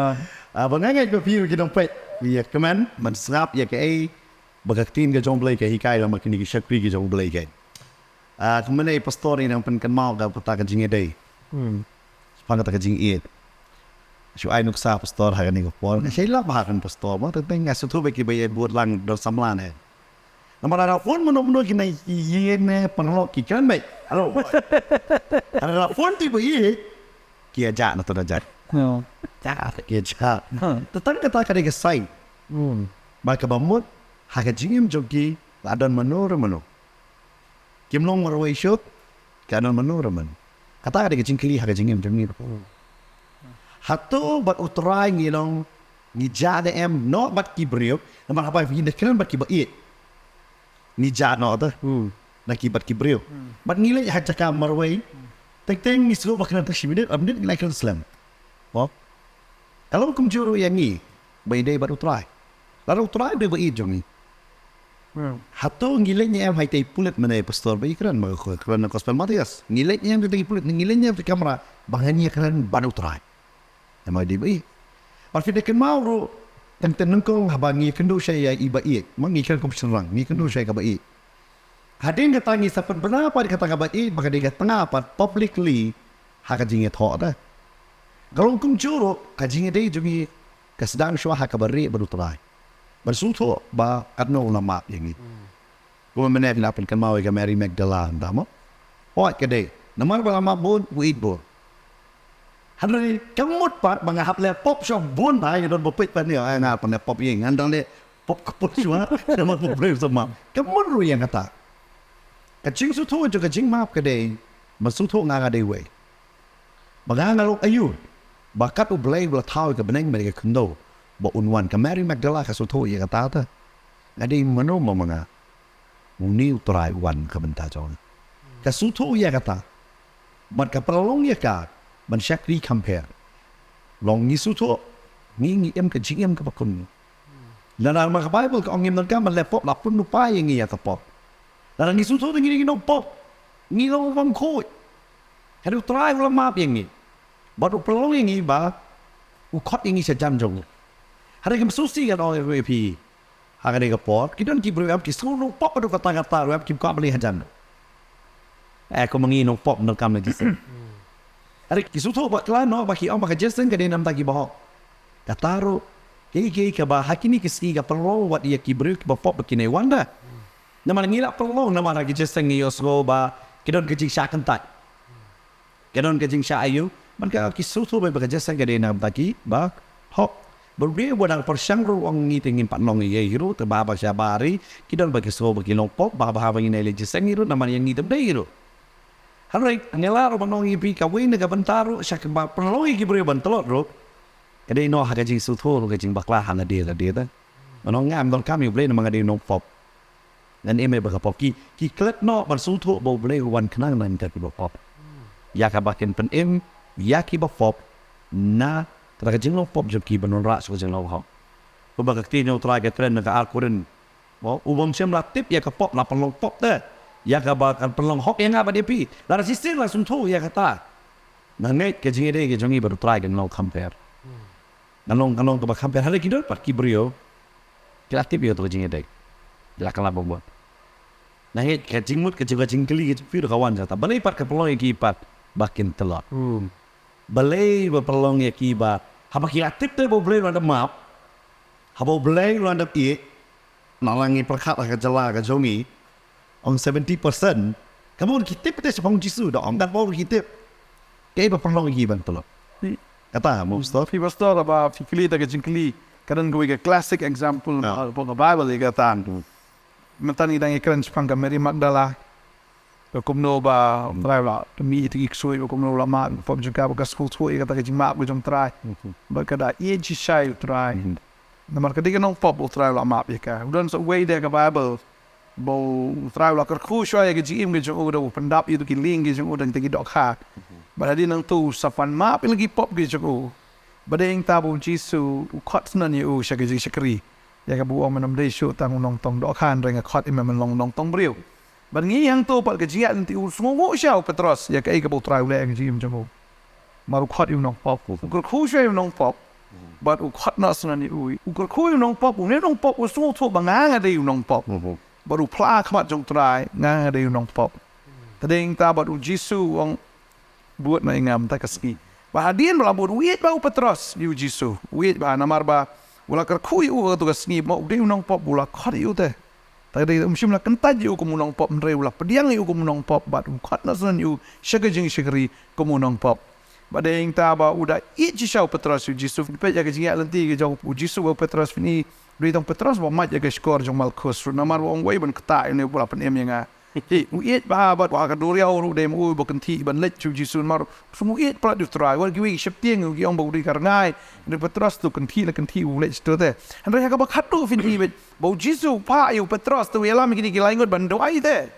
Ah, ba nga ngeit ba phi ki nongpeit ïa kmen ban sngap ïa kaei ba ka ktien ka jong U Blei ka hikai, lane kine ki shakri ki jong U Blei ka. Ah, kumne i pastor i nang pynkynmaw ka kata ka jingïadei. Shaphang kata ka jingïeit. Shu ai nuksa pastor ha kane ka por. Nga shai lap ha kane pastor, mo, teng teng nga sngewthuh ba ki ba ïeit bud lang don samla ne. Namar haba phone mano mano ki nang ïeit ne paralok ki kren beit. Hello. Haba phone te ba ïeit ki ïa jah na to na jah. Ki ïa jah. Te tang kata ka dei ka sign ba kaba mut ha ka jingim jong ki la don mano re mano. Kim long marwei shuh, ka don mano re mano. Kata ka dei ka jingkylli ha ka jingim jong ngi. Hato bad U Trai ngi long, ngi jah ne em noh bad ki briew, namar haba ngi da kren bad ki ba ïeit, ngi jah noh te na ki bad ki briew. Bad ngi leit ha jaka marwei, teng teng ngi sngewbha kren tang shi minit, ar minit ngi la kren slem. Mo? Ka long kumjuh ruh ïa ngi ba ïadei bad U Trai. Lada U Trai u dei ba ïeit jong ngi, hato ngi leit ne em ha itei i pulit mynne i pastor ba i kren, ba ka kren na gospel Mathaios? Ngi leit ne em ha itei i pulit, ngi leit ne em ha itei i kamra ba ngan ïa kren bad U Trai? Namar i dei ba ïeit. Bad phi da kynmaw ruh, teng teng nyngkong haba ngi ïakynduh sha i ba ïeit, ma ngi kren kum shynrang, ngi ïakynduh sha i kaba ïeit. Hadien kata ngi sa pynbna pat kata kaba ïeit ba ka dei ka tnga pat publicly ha ka jingïathoh te. Ka long kumjuh ruh ka jingïadei jong ngi ka sdang shuwa ha kaba rieh bad U Trai. Ban sngewthuh ba katno u la map ïa ngi. Kumba mynne phi la pynkynmaw ïa ka Mary Magdala hangta mo. Hooid ka dei. Namar ba la map bun, u ïeit bun. Hynrei ka mut pat ba nga hap leh pop shibun bha, ïa don ba peit pat ne, ai nga hap leh pop ïa nga dang leh pop ka pop shuwa, namar ba briew sa map. Ka mut ruh ïa kata. Ka jingsngewthuh jong ka jingmap ka dei, ban sngewthuh nga nga dei uwei. Ba nga nga long aïu. Ba kat U Blei u la thaw ïa ka bneng bad ïa ka khyndew ba un wan. Ka Mary Magdala ka sngewthuh ïa kata te. Nga dei mano ma nga. Une U Trai u wan ka bynta jong nga. Ka sngewthuh ïa kata. Bad ka pynlong ïa ka ban shakri kham pher. Long ngi sngewthuh, ngi ngi im ka jingim kaba kumno. Lada ma ka Baibl ka ong ngim donkam ban leh pop, la pynduh pat ïa ngi ïa ka pop. Lada ngi sngewthuh ngi ngi nongpop, ngi long bym khuid. Hynrei U Trai u la map ïa ngi. Bad u pynlong ïa ngi ba u khot ïa ngi sha jan jong u. Hynrei kam sngewsih, ngan ong ïa phi. Ha kane ka por ki don ki briew em ki sngew nongpop haduh katta katta ruh em kim kwah ban leit hajan. Eh, kum ma ngi nongpop nongkam na jingïaseng. Hynrei ki sngewthuh bakla noh ba ki ong ba ka jingïaseng ka dei na ka bynta kiba hok. Kata ruh kaei kaei kaba ha kine ki sngi ka pynlong wat ïa ki briew kiba pop ba kin ïai wan da. Namar ngi la pynlong, namar ha ka jingïaseng ngi ïohsngew ba ki don ka jingshah kyntait. Ka don ka jingshah aïu, man ka ki sngewthuh ba ka jingïaseng ka dei na ka bynta kiba hok. Ba u briew uba dang pyrshang ruh u ong ngi te ngim pat long ei ei ruh, te ba ba sha ba ri ki don ba ki sngew ba ki long pop, ba ba haba ngin ïaleit jingïaseng ruh namar ïa ngi te ym dei ruh. Hynrei nga lah ruh ban ong ïa phi kawei na ka bynta ruh sha kaba pynlong ïa ki briew ban tlot ruh. Ka dei noh ha ka jingsngewthuh ruh ka jingbakla ha lade lade te. Ngan ong ngam donkam ïa U Blei namar nga dei u nongpop. Ngan im ïa ba ka pop. Ki, ki klet noh ban sngewthuh ba U Blei u wan khnang na ka bynta kiba pop. Ïa kaba kin pynim ïa kiba pop na ka jinglong pop jong ki ban wanrah sha ka jinglong hok. Kumba ka ktien jong U Trai ka kren na ka ar Korinth. Mo, u bym shym la tip ïa ka pop la pynlong pop te. Ïa kaba kan pynlong hok ïa nga bad ïa phi. Lada shisien la sngewthuh ïa kata, nga ngeit ka jingïadei ka jong ngi bad U Trai kan long kham pher. Nga long, nga long kaba kham pher. Hynrei ki don pat ki briew ki la tip ïa kata ka jingïadei. Ki la kylla bymman. Nga ngeit ka jingmut ka jing, ka jingkylli ka jong phi ruh ka wan sha kata. Balei pat ka pynlong ïa ki pat ba kin tlot. Balei ba pynlong ïa ki ba haba ki la tip te ba U Blei u la dep map, haba U Blei u la dep ïeit, na la ngi pyrkhat ha ka jylla ka jong ngi, ong seventy percent. Ka mut ki tip te shaphang U Jisu, da ong kan mut ki tip. Kaei ba pynlong ïa ki ban tlot. Kata mo, pastor. Phi pastor, ba phi kylli da ka jingkylli, ka don kawei ka classic example, ah, ba ka Bible ïa kata. Mynta ngi dang ïakren shaphang ka Mary Magdala. Ba kumno ba U Trai u la mih ïa ki ksuid, ba kumno u la map ïa ka pop jong ka, ba ka sngewthuh ïa kata ka jingmap ka jong U Trai. Ba ka da ïeit shisha ïa U Trai. Namar ka dei ka nongpop, U Trai u la map ïa ka. U don sa uwei de ha ka Bible ba U Trai u la kyrkhu shuwa ïa ka jingim ka jong u, da u pyndap ïa ki lieng ki jong u da kita ki dohkha. Bad hadien nangta u sa pan map ïa la ki pop ki jong u. Bad dei hangta ba U Jisu u khot snam ïa u sha ka jingshakri. Ïa kaba u ong, men ym dei shuh tang u nongtong dohkha, hynrei nga khot ïa me men long nongtong briew. Bad ngi hangto pat ka jingïaid lynti, u sngewnguh shuwa u Petros ïa kaei kaba U Trai u leh ha ka jingim jong u. Namar u khot ïa u nongpop, u kyrkhu shuwa ïa u nongpop. Bad u khot noh snam ïa u, u kyrkhu ïa u nongpop, une u nongpop u sngewthuh ba nga nga dei u nongpop. Bad u phla ha khmat jong U Trai, nga nga dei u nongpop. Te dei hangta bad U Jisu u ong, bud noh ïa nga mynta ka sngi. Ba hadien ba la bud, u ïeit bha u Petros ïa U Jisu. U ïeit bha namar ba u la kyrkhu ïa u ha kato ka sngi, ba u dei u nongpop, u la khot ïa u te. Te dei um shym la kyntait ïa u kum u nongpop, hynrei u la pdiang ïa u kum u nongpop, bad u khot noh snam ïa u sha ka jingshakri kum u nongpop. Bad dei hangta ba u da ïeit shisha u Petros ïa U Jisu. Peit ïa ka jingïaid lynti ka jong U Jisu bad u Petros, phin i, u dei tang u Petros ba mait ïa ka shkor jong Malkhos ruh, namar ba u ong, wei ban ktah ïa une uba la pynim ïa nga. Hi, u ïeit bha, bad ha ka duriaw ruh dei ma u ba kynthih ban leit sha U Jisu, namar u sngew ïeit palat ïa U Trai. Wat kiwei ki sheptieng ki ong ba u dei ka rngai, hynrei u Petros te u kynthih la kynthih u leit shato te. Hynrei ha kaba khatduh phin i beit ba U Jisu u phah ïa u Petros te u ïalam ïa kine ki lai ngut ban duwai te.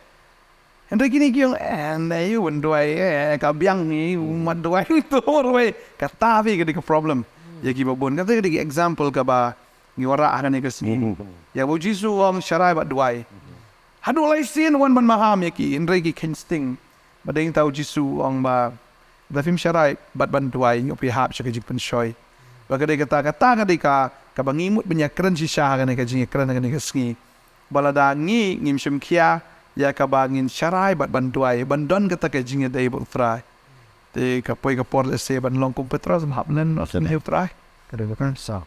Hynrei kine ki ong, eh, ne u ban duwai, eh, ka biang ne u mat duwai to ruh, eh. Kata phi ka dei ka problem ïa kiba bun. Kata ka dei ka example kaba ngi wanrah ha kane ka sngi. Ïa ba U Jisu u ong sharai bad duwai. Haduh lai sien wan ban maham ïa ki, hynrei ki kheiñ sting. Bad dei hangta U Jisu u ong ba, lada phim sharai bad ban duwai, ngi hap ïa hap sha ka jingpynshoi. Bad ka dei kata, kata ka dei ka, kaba ngi mut ban ïakren shisha ha kane ka jingïakren ha kane ka sngi. Ba lada ngi ngim shim khia ïa kaba ngin sharai bad ban duwai, ban don kata ka jingïadei bad U Trai, te ka poi ka por lehse ban long kum Petros, ban hap len noh sha U Trai. Ka dei kata.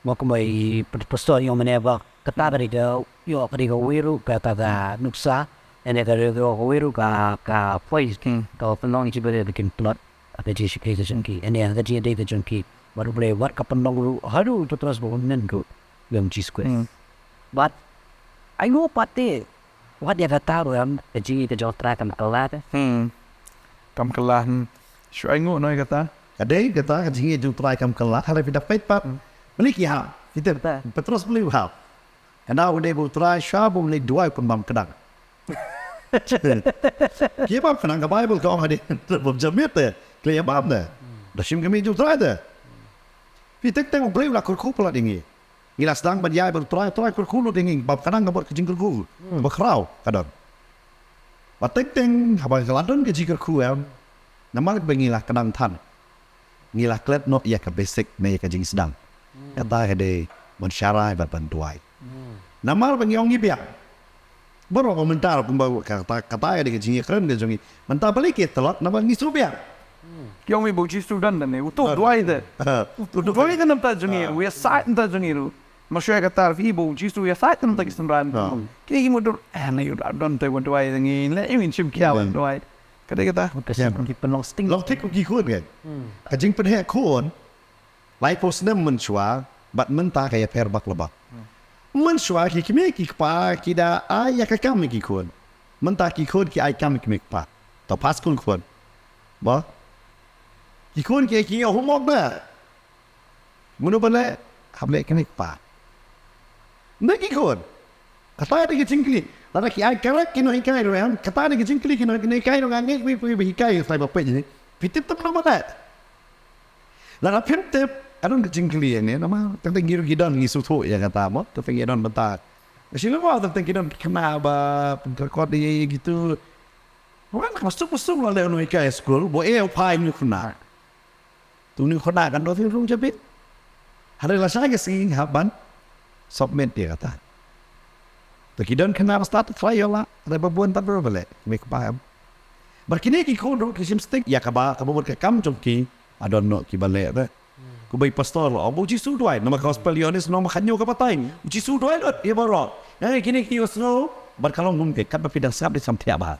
Mo kumba i pastor i ong mynne ba kata ka dei ka, ïoh ka dei kawei ruh ka, ka, ka nuksa, ene ka dei kawei ruh ka, ka point, ka pynlong ïa ki briew ba kin tlot ha ka jingshakri ka jong ki, ene ha ka jingïadei ka jong ki bad U Blei, bad ka pynlong ruh haduh u Petros ba un nen ruh ïa u Jisu Khrist. Bad ai nguh pat te wat ïa kata ruh em, ka jingïadei ka jong U Trai kam kylla te. Kam kylla. Shu ai nguh noh ïa kata. Ka dei kata ka jingïadei jong U Trai kam kylla, hynrei phi da peit pat. Balei ki hap? Phi tip, Petros balei u hap? Ka dei ba U Trai sha ba u leit duwai u pynbam kdang. Ki bam kdang, ka Baibl ka ong hadien, bam janmiet te, ki la ïa bam te. Da shim ka miet jong U Trai te. Phi tip, teng U Blei u la kyrkhu palat ïa ngi. Ngi la sdang ban ïaid bad U Trai, U Trai kyrkhu lut ïa ngi, bam kdang ka mut ka jingkyrkhu ba khraw ka don. Bad teng teng haba ka la don ka jingkyrkhu em, namar ba ngi la kdang than, ngi la klet noh ïa ka basic ne ïa ka jingsdang. Kata ka dei ban sharai bad ban duwai. Namar ba ngi ong ngi biang. Baroh ba mynta kumba kata, kata ka dei ka jingïakren ka jong ngi. Mynta balei ki tlot, namar ngi shu biang. Ki ong ba u Jisu don ne, uto u duwai te. U duwai te na bynta jong ngi, u ïasaid na bynta jong ngi ruh. Namar shu ïa kata phi i ba u Jisu u ïasaid na bynta ki synran. Ki ong ki mutdur, eh, na ïa u don te u duwai te ngi, leh ïa u ngin shim khia u duwai. Ka dei kata. Long thik kum ki khun kan. Ka jingpynheh khun. Laiphew snem mynshuwa, bad mynta ka ïapher bak la bak. Mynshuwa ki kmie ki kpa ki da ai ïa ka kam ïa ki khun. Mynta ki khun ki ai kam ïa ki kmie ki kpa. To pass khun khun. Ba. Ki khun ki ai ki homework da. Mano ba leh, hap leh kmie ki kpa. Nda ki khun. Kata dei ka jingkylli. Lada ki ai correct ki nonghikai ruh em. Kata dei ka jingkylli ki nonghikai ruh, nga ngeit wei pa wei ba hikai, sai ba peit ne. Phi tip tam namar leh. Lada phim tip, ka don ka jingkylli ne, namar teng teng ngi ruh ngi don ngi sngewthuh ïa kata mo, teng teng ngi don bynta. Ka shi lyngngoh teng teng ki don ki khynnah ba pynkyrdot ïa, ïa kitu. Wan ka suk suk la leh u nonghikai skul, ba e u phai u khynnah. Tu u khynnah kan don rung jabit. Hynrei lashai ka sngi hap ban submit ïa kata. Te ki don khynnah ba stad trai ïoh la, hynrei ba bun pat ruh ba leh, kmie kpa em. Bad kine ki khun ruh ki shim sting ïa kaba, kaba mut ka kam jong ki, a don noh kiba leh te. Kumba i pastor la ong ba u Jisu u duwai, namar ka gospel Ïoannis lynnong ba khathynñiew ka batai. U Jisu u duwai lut ïa baroh. Nga ngeit kine ki ïohsngew bad ka long kumne, katba phi dang sngap dei sam thiah bha.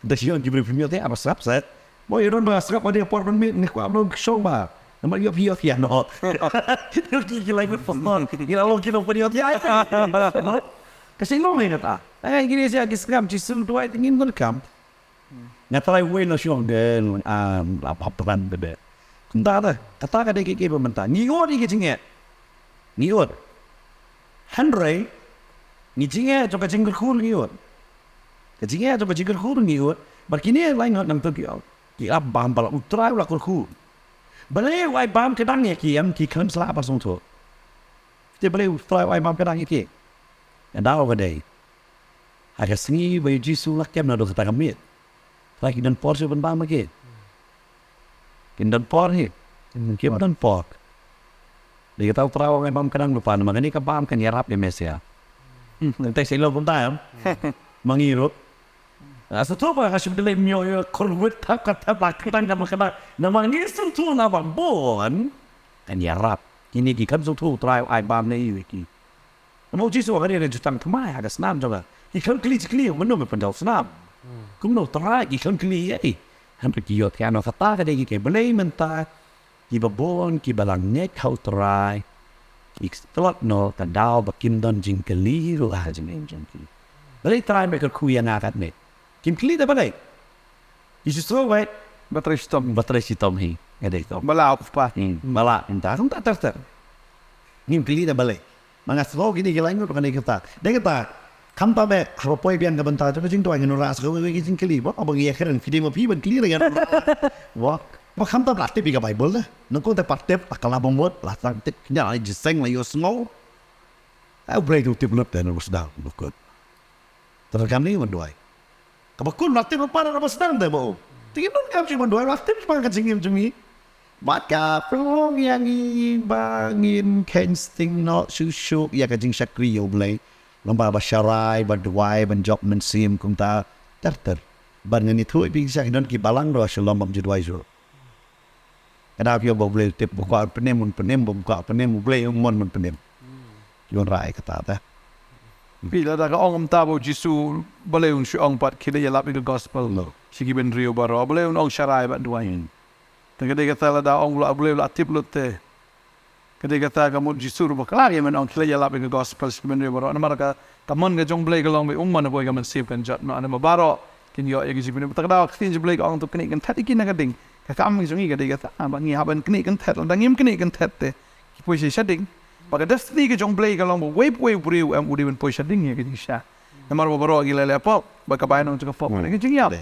Da ki ong ki briew phim ïohthiah, ba sngap set. Mo ïa don ba sngap ba dei por ban mih, nga kwah ban shong bha. Namar ïoh phi ïohthiah noh. Ki, ki lai mut pastor. Ki la long ki nongpynïohthiah. Ka shu long ïa kata. Ai kine sha ki sngap Jisu u duwai te ngim donkam. Nga trai wei na shong de, ah, la pap ran de de. Kumta de, kata ka dei ka kiei ba mynta. Ngi ïoh ïa ka jingeh. Ngi ïoh. Hynrei ngi jingeh jong ka jingkyrkhu ngi ïoh. Ka jingeh jong ka jingkyrkhu ngi ïoh. Bad kine lai ngut nangta ki ong, ki ap bam ba la U Trai u la kyrkhu. Balei u ai bam kdang ïa ki em, ki khlem sla ba sngewthuh. Te balei U Trai u ai bam kdang ïa ki. Ynda u ka dei ha ka sngi ba u Jisu u la kem naduh kata ka miet. Trai ki don por shuh ban bam ha ki. Kin don por hi. Kim don por. Dei kata U Trai u ong ai bam kdang lypa namar kane ka bam kan ïarap ïa me sha. Nangta sha ïoh kumta em. Ma ngi ruh. Sa to ba ka shim dei myo ïa khur wit thap ka thap la kdang ka ma kdang. Namar ngi sngewthuh na ba bun kan ïarap. Kine ki khlem sngewthuh U Trai u ai bam ne ïa ki. Namar u Jisu u ong kane ka jutang thymmai ha ka snam jong nga. Ki khlem kylli jingkylli, mano me pynjaw snam. Kumno U Trai, ki khlem kylli ei. Hynrei ki ïohthiah noh, kata ka dei ki, ki Blei mynta. Kiba bun kiba la ngeit ha U Trai, ki tlot noh ka daw ba kim don jingkylli ruh ha jingim jong ki. Balei Trai me kyrkhu ïa nga katne? Kim kylli da balei? Ki shu sngew wei ba trei shitom, ba trei shitom hi. Nga dei shitom. Ba la u kpa. Hmm, ba la mynta kumta ter ter. Ngim kylli da balei. Ma nga sngew kine ki lai ngut kane kata. Dei kata. Khamtam eh haba poi biang ka bynta jong ka jingduwai ngin wanrah sa kawei ka jingkylli ba, ba ngi ïakren phi dei ma phi ban kylli re ngan. Ba, ba khamtam la tip ïa ka Baibl da. Nyngkong te pat tip, la kylla ba mut, la tang tip, kynja la jingïaseng, la ïohsngew. Ai U Blei u tip lut te na u sdang u kut. Te kam ne ban duwai. Kaba kum la tip lypa na ba sdang te ba u. Te ngim donkam shuh ban duwai, la tip lypa ka jingim jong ngi. Bad ka pynlong ïa ngi ba ngin kheiñ sting noh shuh shuh ïa ka jingshakri ïa U Blei. Lyngba ba sharai, ba duwai, ban jop mynsiem kumta ter ter. Bad ngan ïathuh ïa phi sha ki don ki balang ruh shu lom bym ju duwai shuh. Ka dei phi ong ba U Blei u tip, ba kwah pynim un pynim, ba kwah pynim U Blei un mon ban pynim. Ki wanrah ïa kata te. Phi, lada ka ong mynta ba U Jisu balei un shu ong pat khie leit ïalap ïa ka gospel sha ki bynriew baroh, balei un ong sharai bad duwai? Te ka dei kata, lada ong ba U Blei u la tip lut te, ka dei kata ka mut Jisu ruh ba khlad ïa men ong khie leit ïalap ïa ka gospel sha ki bynriew baroh. Namar ka, ka mon ka jong U Blei ka long ba um mon ïa ka mynsiem kan jot noh, namar baroh kin ïoh ïa ka jingpynim. Te ka dei ka ktien jong U Blei ka ong to knieh kynthet ïa ki na ka ding. Ka kam jong ngi ka dei kata, ba ngi hap ban knieh kynthet, lada ngim knieh kynthet te ki poi sha shading. Ba ka destiny ka jong U Blei ka long ba uwei pa uwei u briew em u dei ban poi shading ïa ka jingshisha. Namar ba baroh ki la leh pop, ba ka bainong jong ka pop ka dei ka jingïap.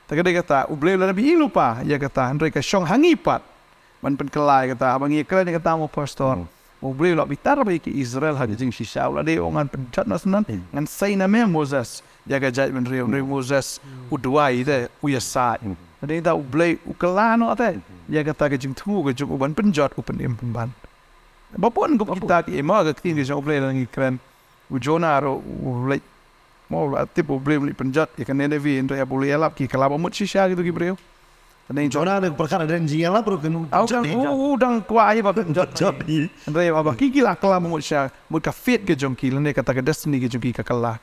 Te ka dei kata, U Blei u la nabi lypa ïa kata, hynrei ka shong ha ngi pat ban pynkylla ïa kata. Haba ngi kren ïa kata mo pastor, U Blei u la bitar bad ki Israel ha ka jingshisha, u la dei u ong ngan pynjot noh syndon, ngan sei na me Moses ïa ka jaitbynriew, hynrei Moses u duwai te, u ïasaid. Ka dei kata, U Blei u kylla noh te ïa kata ka jingthmu ka jong u ban pynjot, u pynim pynban. Ba bun kum kita ki, mo, ka ktien ka jong U Blei lada ngi kren. U Jonah ruh u leit, mo, u la tip U Blei u leit pynjot ïa ka Nineveh, hynrei haba u leit ïalap ki kylla ba mut shisha kito ki briew. Te u Jonah ne pyrkhat hadien jingïalap ruh kin u, u dang kwah hi ba pynjot hi. Hynrei haba ki, ki la kylla ba mut shisha, mut ka fate ka jong ki lane kata ka destiny ka jong ki ka kylla.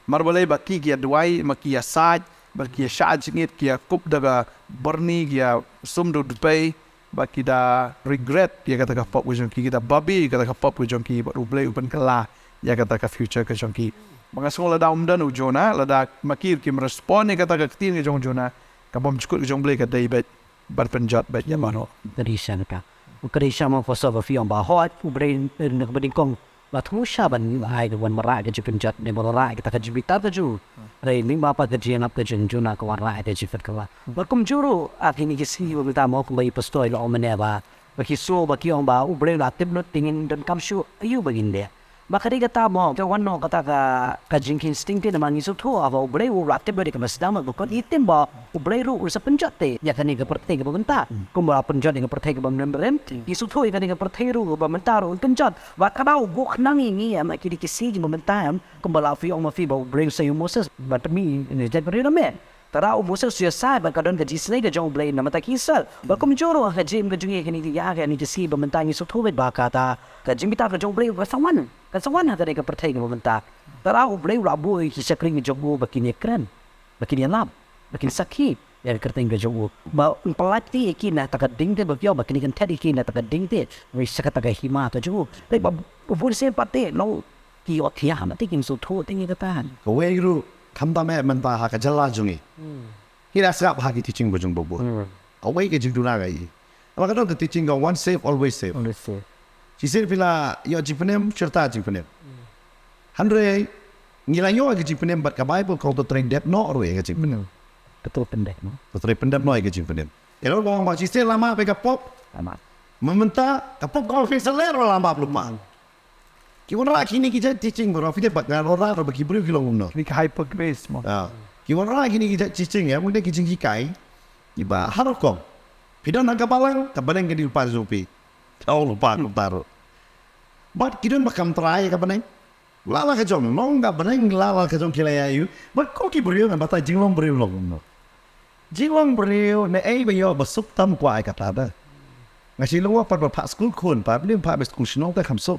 Namar balei? Ba ki, ki ïa duwai, ba ki ïasaid, ba ki ïa shah jingit, ki ïa kup da ka byrni, ki ïa sum da u dpei, ba ki da regret ïa kata ka pop ka jong ki, ki da babe ïa kata ka pop ka jong ki, bad U Blei u pynkylla ïa kata ka future ka jong ki. Ba nga sngew lada ym don u Jonah, lada ma ki ruh kim respond ïa kata ka ktien ka jong u Jonah, ka bymjukut ka jong U Blei ka dei beit ban pynjot beit ïa mano. Ka dei shisha kata. Ka dei shisha mo pastor ba phi ong ba hooid U Blei, eh, na kaba nyngkong ba thmu shisha ban ai, ban wanrah ka jingpynjot, ne ban wanrah kata ka jingbitar ka jong u. Hynrei lyngba pat ka jingïalap ka jong u Jonah ka wanrah ka jingpynkylla. Bad kumjuh ruh ha kine ki sngi ba mynta mo, kumba i pastor i la ong mynne ba, ba ki sngew ba ki ong ba U Blei u la tip lut te ngin donkam shuh aïu ba ngin leh. Ba ka dei kata mo, ka wan noh kata ka, ka jingkheiñ sting te, namar ngi sngewthuh ba U Blei u la tip lut ïa kaba sdang, bad ba ka dei, i tip ba U Blei ruh un sa pynjot te ïa kane ka pyrthei kaba mynta. Kumba la pynjot ïa ka pyrthei kaba mrem mrem, ngi sngewthuh ïa kane ka pyrthei ruh ba mynta ruh un pynjot. Ba ka dei u khnang ïa ngi em ha kine ki sngi ba mynta em, kumba la phi ong ma phi ba U Blei u sa ïa u Moses ban pynmih ïa ki jaitbynriew na me. Te u Moses u ïasaid bad ka don ka jingisynei ka jong U Blei na ka bynta ki Israel. Bad kumjuh ruh ha ka jingim ka jong ngi ha kine ki, ïa kine ki sngi ba mynta ngi sngewthuh beit ba kata ka jingbitar ka jong U Blei ka sa wan, ka sa wan ha kane ka pyrthei kaba mynta. Te u Blei u la buh ïa ki shakri ka jong u ba kin ïakren, ba kin ïalap, ba kin sakhi ïa ka kyrteng ka jong u. Ba un pyllait ïa ki na kata ka ding te, ba phi ong ba kin ïakyntheh ïa ki na kata ka ding te, sha kata ka hima ka jong u. Te ba bun sien pat te long ki ïohthiah, ma te kim sngewthuh te ngi kata. Kawei ruh khamtam eh mynta ha ka jylla jong ngi. Ngi la sngap ha ki teaching ba jong u Babu. Kawei ka jingduna ka ïa. Namar ka don ka teaching ka once saved, always saved. Always saved. Shisien phi la ïoh jingpynim, shirta jingpynim. Hynrei ngi la ïoh ka jingpynim bad ka Baibl ka ong to trei dep noh ruh ïa ka jingpynim. To trei pyndep noh. To trei pyndep noh ïa ka jingpynim. Ïa, la ong ba shisien la map ïa ka pop. La map. Mynta ka pop ka ong phin sa leh ruh la map lypa. Ki wanrah kine ki jait teaching baroh, phi tip ba ngan wanrah ruh ba ki briew ki long kumno. Kine ki hyper grace mo. Ki wanrah kine ki jait teaching, ïa, mut ki jinghikai kiba ha rukom. Phi don ha ka balang, ka bneng ka dei lypa jong phi. Ka ong lypa kumta ruh. Bad ki don ba kam trai ïa ka bneng. La la ka jong, long ka bneng la la ka jong ki la ïa ïoh. Bad ko ki briew ngan batai jinglong briew long kumno. Jinglong briew ne ei ba ïoh ba suk tam kwah ïa kata da. Nga shu lyngngoh pat ba phah skul khun pat, ym phah ba skul shnong te kham suk.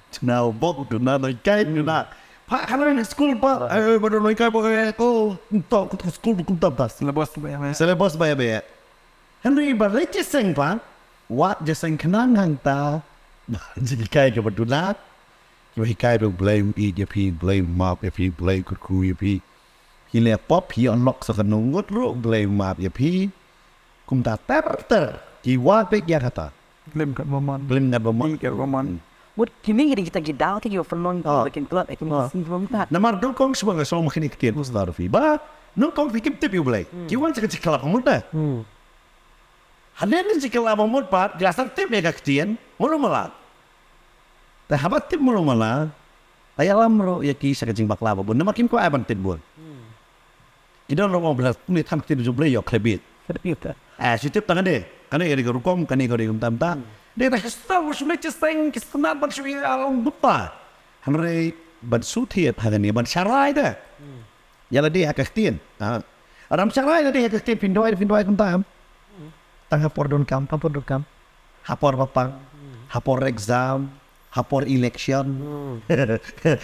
Te na u bok u duna nonghikai u duna. Phah khnang skul pat, eh, ba don nonghikai ba, eh, ko to, ko to skul ba kumta tas. Syllabus ba ïa ba. Syllabus ba ïa ba. Hynrei ba leit jingïaseng pat, wat jingïaseng khnang hangta. Ba jinghikai kaba duna. Kiba hikai ba U Blei u ïeit ïa phi, U Blei u map ïa phi, U Blei u kyrkhu ïa phi. Phi leh pop, phi ïoh nok sa kano ngut ruh, U Blei u map ïa phi. Kumta ter ter. Ki wad beit ïa kata. Klim katba mon. Klim katba mon. Klim katba mon. Mut kine ki dei kita ki daw te kiba pynlong ba kin tlot ïa kine ki sngi kiba mynta. Namar nyngkong shuwa nga sngew ma kine ki ktien, u sdar phi ba nyngkong phi kim tip ïa U Blei. Ki wan sha ka jingkylla ba mut da. Hadien ka jingkylla ba mut pat ki la sdang tip ïa ka ktien mulu mala. Te haba tip mulu mala, te ïalam ruh ïa ki sha ka jingbakla ba bun. Namar kim kwah ai ban tip bun. Ki don ruh ba la pule than ktien jong U Blei ïoh khlem bit. Khlem bit. Eh, shu tip tang kane, kane ka dei ka rukom, kane ka dei kumta kumta. Dei na ki sdang shu leit jingïaseng, ki sngewtynnat ban shu ïa long kumta. Hynrei ban shu thied ha kane, ban sharai da. Ïa lade ha ka ktien. Ha. Lada ym sharai lade ha ka ktien, phin duwai, phin duwai kumta em. Tang ha por donkam, ha por donkam. Ha por ba pang, ha por exam, ha por election.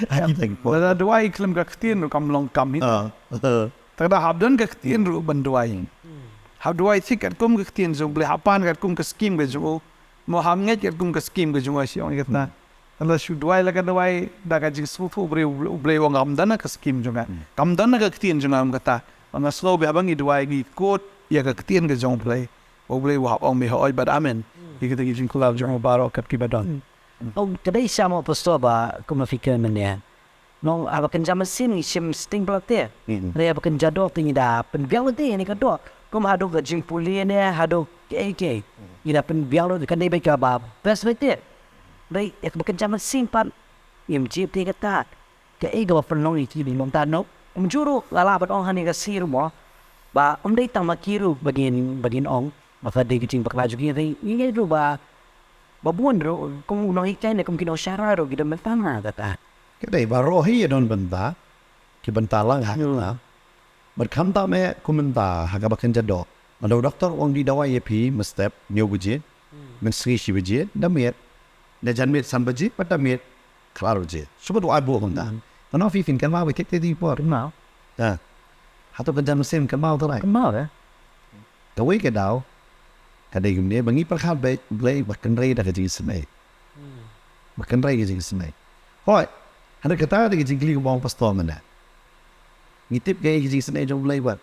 Ha ki teng por. Lada duwai khlem ka ktien ruh kam long kam hi. Ah, ah. Te lada hap don ka ktien ruh ban duwai. Hap duwai thik katkum ka ktien jong U Blei, hap pan katkum ka skim ka jong u. Mo hap ngeit katkum ka skim ka jong u, shu ong ïa kata. Te lada shu duwai la ka duwai da ka jingsngewthuh briew, U Blei u ong kam don ha ka skim jong nga. Kam don ha ka ktien jong nga, ong kata. Nga sngew ba haba ngi duwai ngi kut ïa ka ktien ka jong U Blei. U Blei u hap ong me hooid bad amen. Ïa kita ki jingkular jong u baroh kat kiba don. Ong ka dei sha mo pastor ba kum ma phi kren mynne. Nong haba kynja mynsiem ngi shim sting palat te. Hynrei haba kynja doh te ngi da pynbiang te ïa kane ka doh. Kum haduh ka jingpule ne haduh kaei kaei. Ngi da pynbiang te, kane beit kaba best beit te. Hynrei haba kynja mynsiem pat ngim jied te kata. Kaei kaba pynlong ïa ki, bym tam noh. Kumjuh ruh nga lah ban ong ha kane ka sngi ruh mo ba ym dei tang ma ki ruh ba ngin, ba ngin ong ba ka dei ka jingbakla jong ki, hynrei ngi ngeit ruh ba, ba bun ruh kum u nonghikai ne kum ki nongsharai ruh ki don bynta ha kata. Ka dei baroh hi ïa don bynta, ki bynta lang ha kata. Bad khamtam eh kum mynta ha kaba kynja doh, lada u doktor u ong dei dawai ïa phi mynstep hynñiew baje, mynsngi shi baje, da miet. Da janmiet san baje bad da miet khatar baje. Shu bad u ai buh kumta. Nano phi phin kynmaw ba kit te dei por. Kynmaw. Ha. Hato kynja mynsiem kynmaw trai? Kynmaw eh. Kawei ka daw ka dei kumne ba ngi pyrkhat ba U Blei ba kynrei da ka jingisynei. Ba kynrei ka jingisynei. Hooid. Hynrei kata dei ka jingkylli kaba ong pastor mynne. Ngi tip kaei ka jingisynei jong U Blei bad.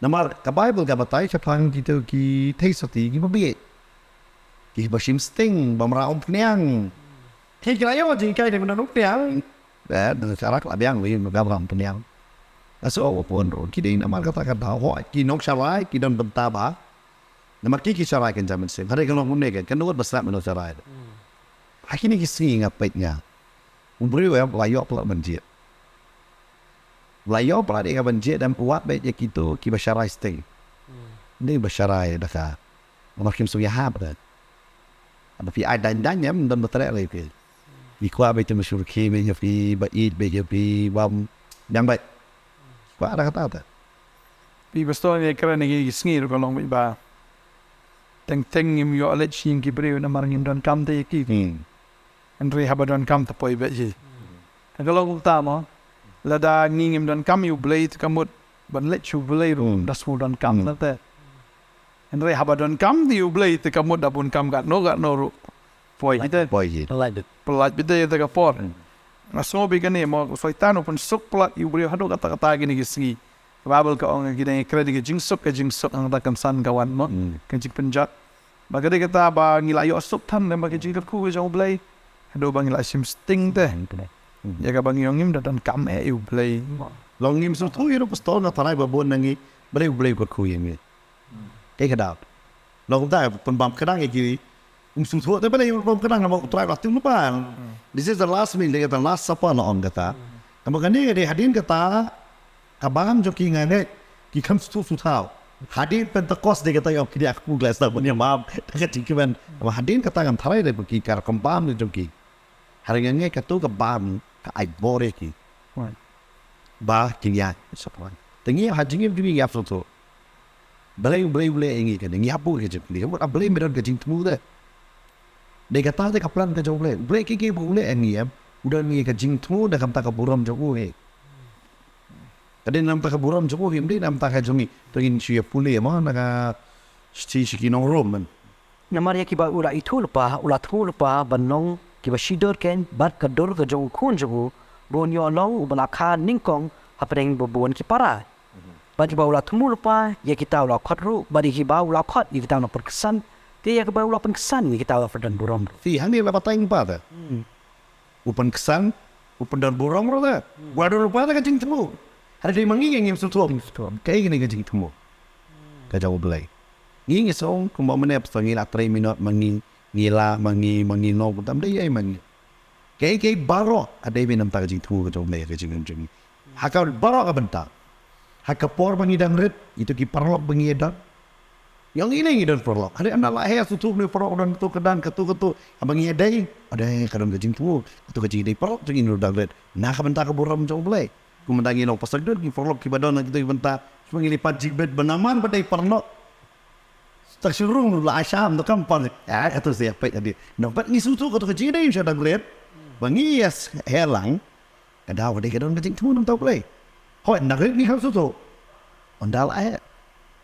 Namar ka Baibl ka batai shaphang kito ki theisotti kiba bieit, kiba shim sting, ba mraw umphniang. Ki ki la ïoh jinghikai da ki nongumphniang. Eh, da ka rak la biang wi, ba mraw umphniang. Ka shu ong bun ruh ki dei namar kata ka daw, hooid, ki nongsharai ki don bynta ba. Namar ki ki sharai kynja mynsiem. Hynrei ka long kumne, kan nud ba slap ïa u nongsharai. Ha kine ki sngi nga peit nga, u briew u la ïoh palat ban jied. U la ïoh palat ïa ka ban jied, da u wad beit ïa kito kiba sharai sting. Ym dei ba sharai da ka, namar kim sngewbha ïahap da. Haba phi ai daiñ daiñ em, don ba treh lei phi. Phi kwah beit te, ma shu rkhie beit ïa phi, ba ïeit beit ïa phi, bam, dang beit. Kwah da kata te. Phi pastor, ïa kren ïa ki sngi ruh ka long beit ba teng teng ngim ïoh leit sha ïing ki briew namar ngim donkam te ïa ki. Hynrei haba donkam te poi beit hi. Ka long kumta mo. Lada ngi ngim donkam ïa U Blei te ka mut ban leit sha U Blei ruh da shu donkam na te. Hynrei haba donkam te ïa U Blei te ka mut da bun kam katno katno ruh poi hi te. Poi hi. Pyllait beit te ïa ka por. Nga sngew beit kane mo, u Soitan u pynsuk palat ïa u briew haduh katta katta kine ki sngi. Ka Baibl ka ong, ki dang ïakren ïa ka jingsuk, ka jingsuk, hangta kan san ka wan mo. Ka jingpynjot. Ba ka dei kata ba ngi la ïoh suk than lem bad ka jingkyrkhu ka jong U Blei. Haduh ba ngi la shim sting te. Ïa kaba ngi ong ngim da donkam eh ïa U Blei. Long ngim sngewthuh ïa u pastor, nga tharai ba bun na ngi balei U Blei u kyrkhu ïa ngi. Kaei ka daw? Long kumta pynbam kdang ïa ki. Um sngewthuh te balei um pynbam kdang, namar U Trai u la tim lypa. This is the last meal, the last supper, la ong kata. Namar kane ka dei hadien kata ka bam jong ki, nga ngeit ki khlem sngewthuh sngewthaw. Hadien Pentecost dei kata ïa ki dei, aku glai sa ban ïa bam da ka jingkmen. Namar hadien kata ngam tharai dei ba ki ka rukom bam jong ki. Hynrei nga ngeit kato ka bam ka ai bor ïa ki. Ba kin ïa, te ngi ha jingim jong ngi ïa sngewthuh. Balei, balei U Blei ïa ngi kane, ngi hap buh ka jingkylli. Ka mut ah Blei me don ka jingthmu te. Dei kata te ka plan ka jong U Blei. U Blei kiei kiei ba u leh ïa ngi em, u don ïa ka jingthmu da ka bynta ka burom jong u hi. Ka dei namar ka burom jong u hi, ym dei namar ka jong ngi. To ngin shu ïa pule mo na ka shithi sha ki nong Rom. Namar ïa kiba u la ithuh lypa, u la thmu lypa ban long kiba shidur kein bad ka dur ka jong u Khun jong u, ba un ïoh long uba la kha nyngkong hapdeng ba bun ki para. Bad kiba u la thmu lypa, ïa kita u la khot ruh, bad ïa kiba u la khot, ïa kita u la pynksan, te ïa kiba u la pynksan, ïa kita u la pyndon burom ruh. Te hangne la batai lypa te. U pynksan, u pyndon burom ruh te. Wat don lypa te ka jingthmu. Hynrei dei ma ngi ngim sngewthuh. Kaei kane ka jingthmu ka jong U Blei? Ngi ngi sngew kumba mynne pastor ngi la trei minot ma ngi, ngi la ma ngi, ma ngi nong, kumta ym dei ei ma ngi. Kaei kaei baroh ka dei beit namar ka jingthmu ka jong U Blei ha ka jingim jong ngi. Ha ka baroh ka bynta. Ha ka por ba ngi dang rit, ito ki paralok ba ngi ïa don. Ïa ngi ne ngi don paralok. Hynrei ynda la heh sngewthuh une u paralok u don kato ka dang, kato kato. Haba ngi ïa dei, ade ka don ka jingthmu. Kato ka jingdei paralok jong ngi u dang rit. Na ka bynta ka burom jong U Blei. Kumba ngi long pastor, don ki paralok kiba don na kito ki bynta. Shu ngi leit pat jingkmen ba namar ba dei paralok. Sa shu rung la ai sham to kam pan. Ah, kata sa ïa peit adi. Namar ngi sngewthuh kata ka jingdei sha dang rit. Ba ngi ïa s-, heh lang. Ka daw ka dei ka don ka jingthmu namar U Blei. Hooid, na rit ngi hap sngewthuh. Ynda la eh.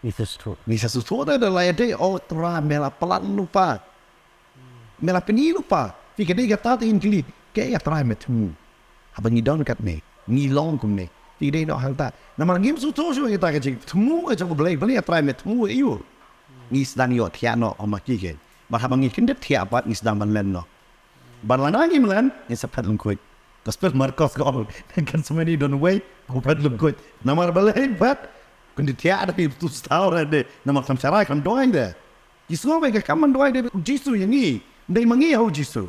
Ngi sa sngewthuh. Ngi sa sngewthuh da, da la ïadei, oh Trai me la pyllait lypa. Me la pyni lypa. Phi ka dei kata te ngin kylli. Kaei A Trai me thmu. Haba ngi don katne. Ngi long kumne. Phi ka dei noh hangta. Namar ngim sngewthuh shuh ïa kata ka jingthmu ka jong U Blei. Balei A Trai me thmu ïa u. Ngi sdang ïohthiah noh ha ma ki ke. Bad haba ngi kyndit thiah pat ngi sdang ban len noh. Bad lada ngim len, ngin sa phet lyngkhuit. Gospel Markos ka ong, kan sa mane don uwei, u phet lyngkhuit. Namar balei phet, kyndit thiah da phi tu star de. Namar kam sharai kam duwai de. Ki sngew ba ka kam ban duwai de u Jisu ïa ngi. Ym dei ma ngi ha u Jisu.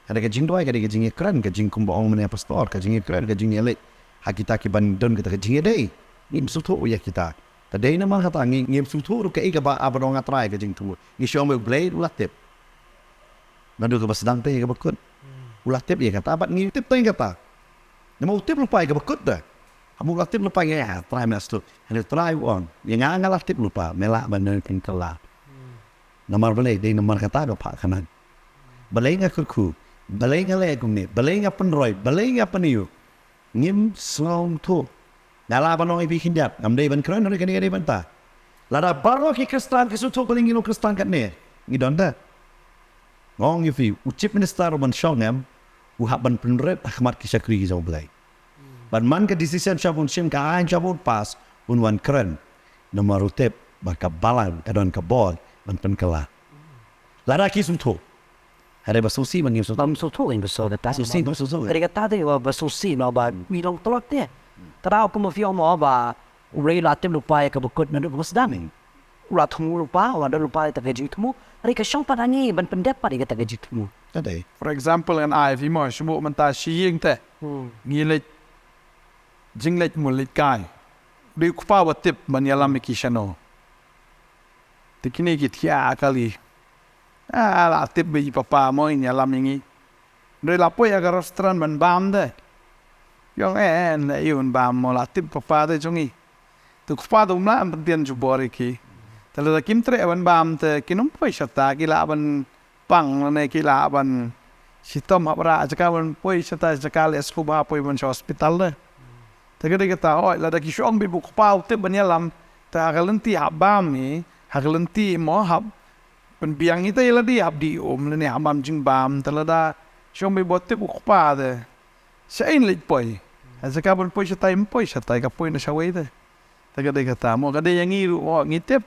Ka dei ka jingduwai, ka dei ka jingïakren, ka jingkum ba ong mynne pastor, ka jingïakren, ka jingïaleit. Ha kita ki ban don kata ka jingïadei. Ngim sngewthuh ïa kita. Ka dei namar kata ngi, ngim sngewthuh ruh kaei kaba, ah, ba ong A Trai ka jingthmu. Ngi shu ong ba U Blei u la tip. Naduh kaba sdang te ïa kaba kut. U la tip ïa kata bad ngi tip te ïa kata. Namar u tip lypa ïa kaba kut de. Haba u la tip lypa ïa nga, Trai me la sngewthuh. Hynrei Trai u ong, ïa nga nga la tip lypa, me lah ban pynkylla. Namar balei, dei namar kata ka phah khnang. Balei nga kyrkhu, balei nga leh kumne, balei nga pynroi, balei nga pynïoh. Ngim sngewthuh. Nga lah ban ong ïa phi khyndiat, ngam dei ban kren, hynrei kane ka dei bynta. Lada baroh ki Khristan ki sngewthuh balei ngi long Khristan katne. Ngi don da. Nga ong ïa phi, u Chief Minister u ban shong em, u hap ban pynrit ha khmat ki shakri ki jong U Blei. Bad man ka decision sha bun shim, ka aiñ sha bun pass, un wan kren. Namar u tip ba ka balang ka don ka bor ban pynkylla. Lada ki sngewthuh. Hynrei ba sngewsih ba ngim sngewthuh. Bym sngewthuh, ngim sngewthuh kata. Sngewsih, bym sngewthuh. Hynrei kata te ba sngewsih ba ngi long tlot te. Ka daw kumba phi ong mo ba U Blei u la tip lypa ïa kaba kut naduh kaba sdang. U la thmu lypa, u la don lypa ïa kata ka jingthmu. Hynrei ka shong pat ha ngi ban pyndep pat ïa kata ka jingthmu. Ka dei. For example, ngan ai phi mo, shu buh mynta shi ïing te. Hmm. Ngi leit jingleit mo, leit kai. Dei u kpa ba tip ban ïalam ïa ki shano. Te kine ki thiah kali. Ah, la tip ba i papa mo in ïalam ïa ngi. Hynrei la poi ha ka restaurant ban bam te. Ïong eh, eh, na ïu ban bam mo, la tip papa te jong ngi. Te u kpa te um lah ban pyntian jubor ïa ki. Te lada kim treh ban bam te kin ym poi shata, ki lah ban pang lane ki lah ban shitom hap rah, jaka ban poi shata, jaka leh scuba poi ban sha hospital te. Te ka dei kata, hooid, lada ki shu ong ba u kpa u tip ban ïalam, te ha ka lynti hap bam hi, ha ka lynti mo hap pynbiang hi te ïa lade hap dih um lane hap bam jingbam, te lada shu ong ba u tip u kpa te. Shaei leit poi. Ha jaka ban poi shatai, ym poi shatai, ka poi na shawei te. Te ka dei kata mo, ka dei ïa ngi ruh, oh, ngi tip.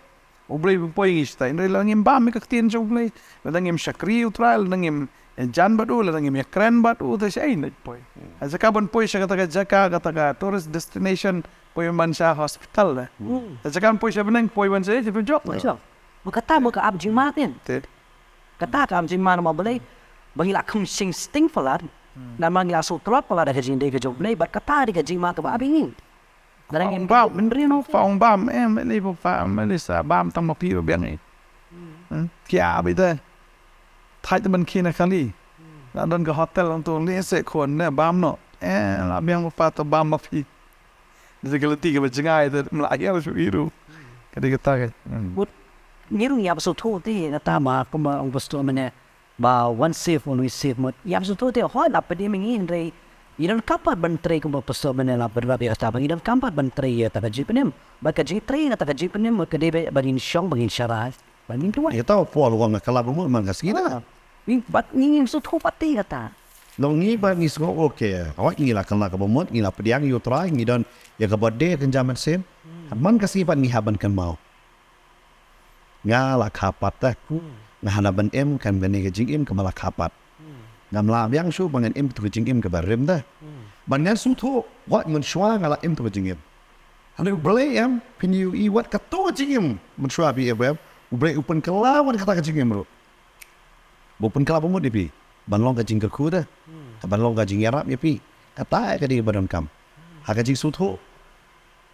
U Blei u pynpoi ngi shatai. Hynrei lada ngim bam ïa ka ktien jong U Blei, lada ngim shakri U Trai, lada ngim ïajan bad u, lada ngim ïakren bad u, te shaei leit poi. Ha jaka ban poi sha kata ka jaka, kata ka tourist destination, poi ban sha hospital te. Hmm. Ha jaka ban poi sha bneng, poi ban sha, sha jok. Sha. Ba kata mo ka ap jingma te. Te. Kata ka ap jingma namar balei. Ba ngi la khum shing sting palat. Hmm. Namar ngi la sngewtlot palat da ka jingdei ka jong U Blei, bad kata dei ka jingma kaba ap ïa ngi. Lada ngim bam, bynriew noh. Fa ong bam, eh, me lei fa, me lei sa bam tang ma phi ba biang eh. Hmm, kia bi te. Thait ban khie na kali. Na don ka hotel ong to lei se khun ne bam noh. Eh, la biang fa to bam ma phi. Ni se ka lynti kaba jngai te, me la ïa shu iru. Ka dei kata ka. Hmm. Mut, ngi ruh ngi ap sngewthuh te, kata ma, kumba ong pastor mynne. Ba once saved, always saved mut. Ïa sngewthuh te hooid la pynim ïa ngi hynrei ngi donkam pat ban trei kumba pastor mynne la pynrap ïa kata ba ngi donkam pat ban trei ïa kata ka jingpynim. Bad ka jingtrei ïa kata ka jingpynim mut ka dei ba ngin shong ba ngin sharai ba ngin duwai. Ïa kata u Paul u ong nga kylla ba mut man ka sngi na. Ah. Ngi bad ngi ngim sngewthuh pat te kata. Long ngi bad ngi sngew okay. Hooid ngi la kylla kaba mut, ngi la pdiang ïa u Trai, ngi don ïa ka birthday kynja mynsiem. Hmm. Man ka sngi pat ngi hap ban kynmaw. Nga la kha pat te. Hmm. Nga hana ban im kan kane ka jingim kaba la kha pat. Hmm. Ngam lah biang shuh ba ngan im tu ka jingim kaba rim te. Hmm. Ban ngan sngewthuh wat mynshuwa nga la im tu ka jingim. Hynrei U Blei em, phin ïohi wat kato ka jingim mynshuwa phi im em. U Blei u pynkylla wat kata ka jingim ruh. Ba u pynkylla ba mut ïa phi. Ban long ka jingkyrkhu te. Hmm. Ban long ka jingïarap ïa phi. Kata ka dei ba donkam. Hmm. Ha ka jingsngewthuh.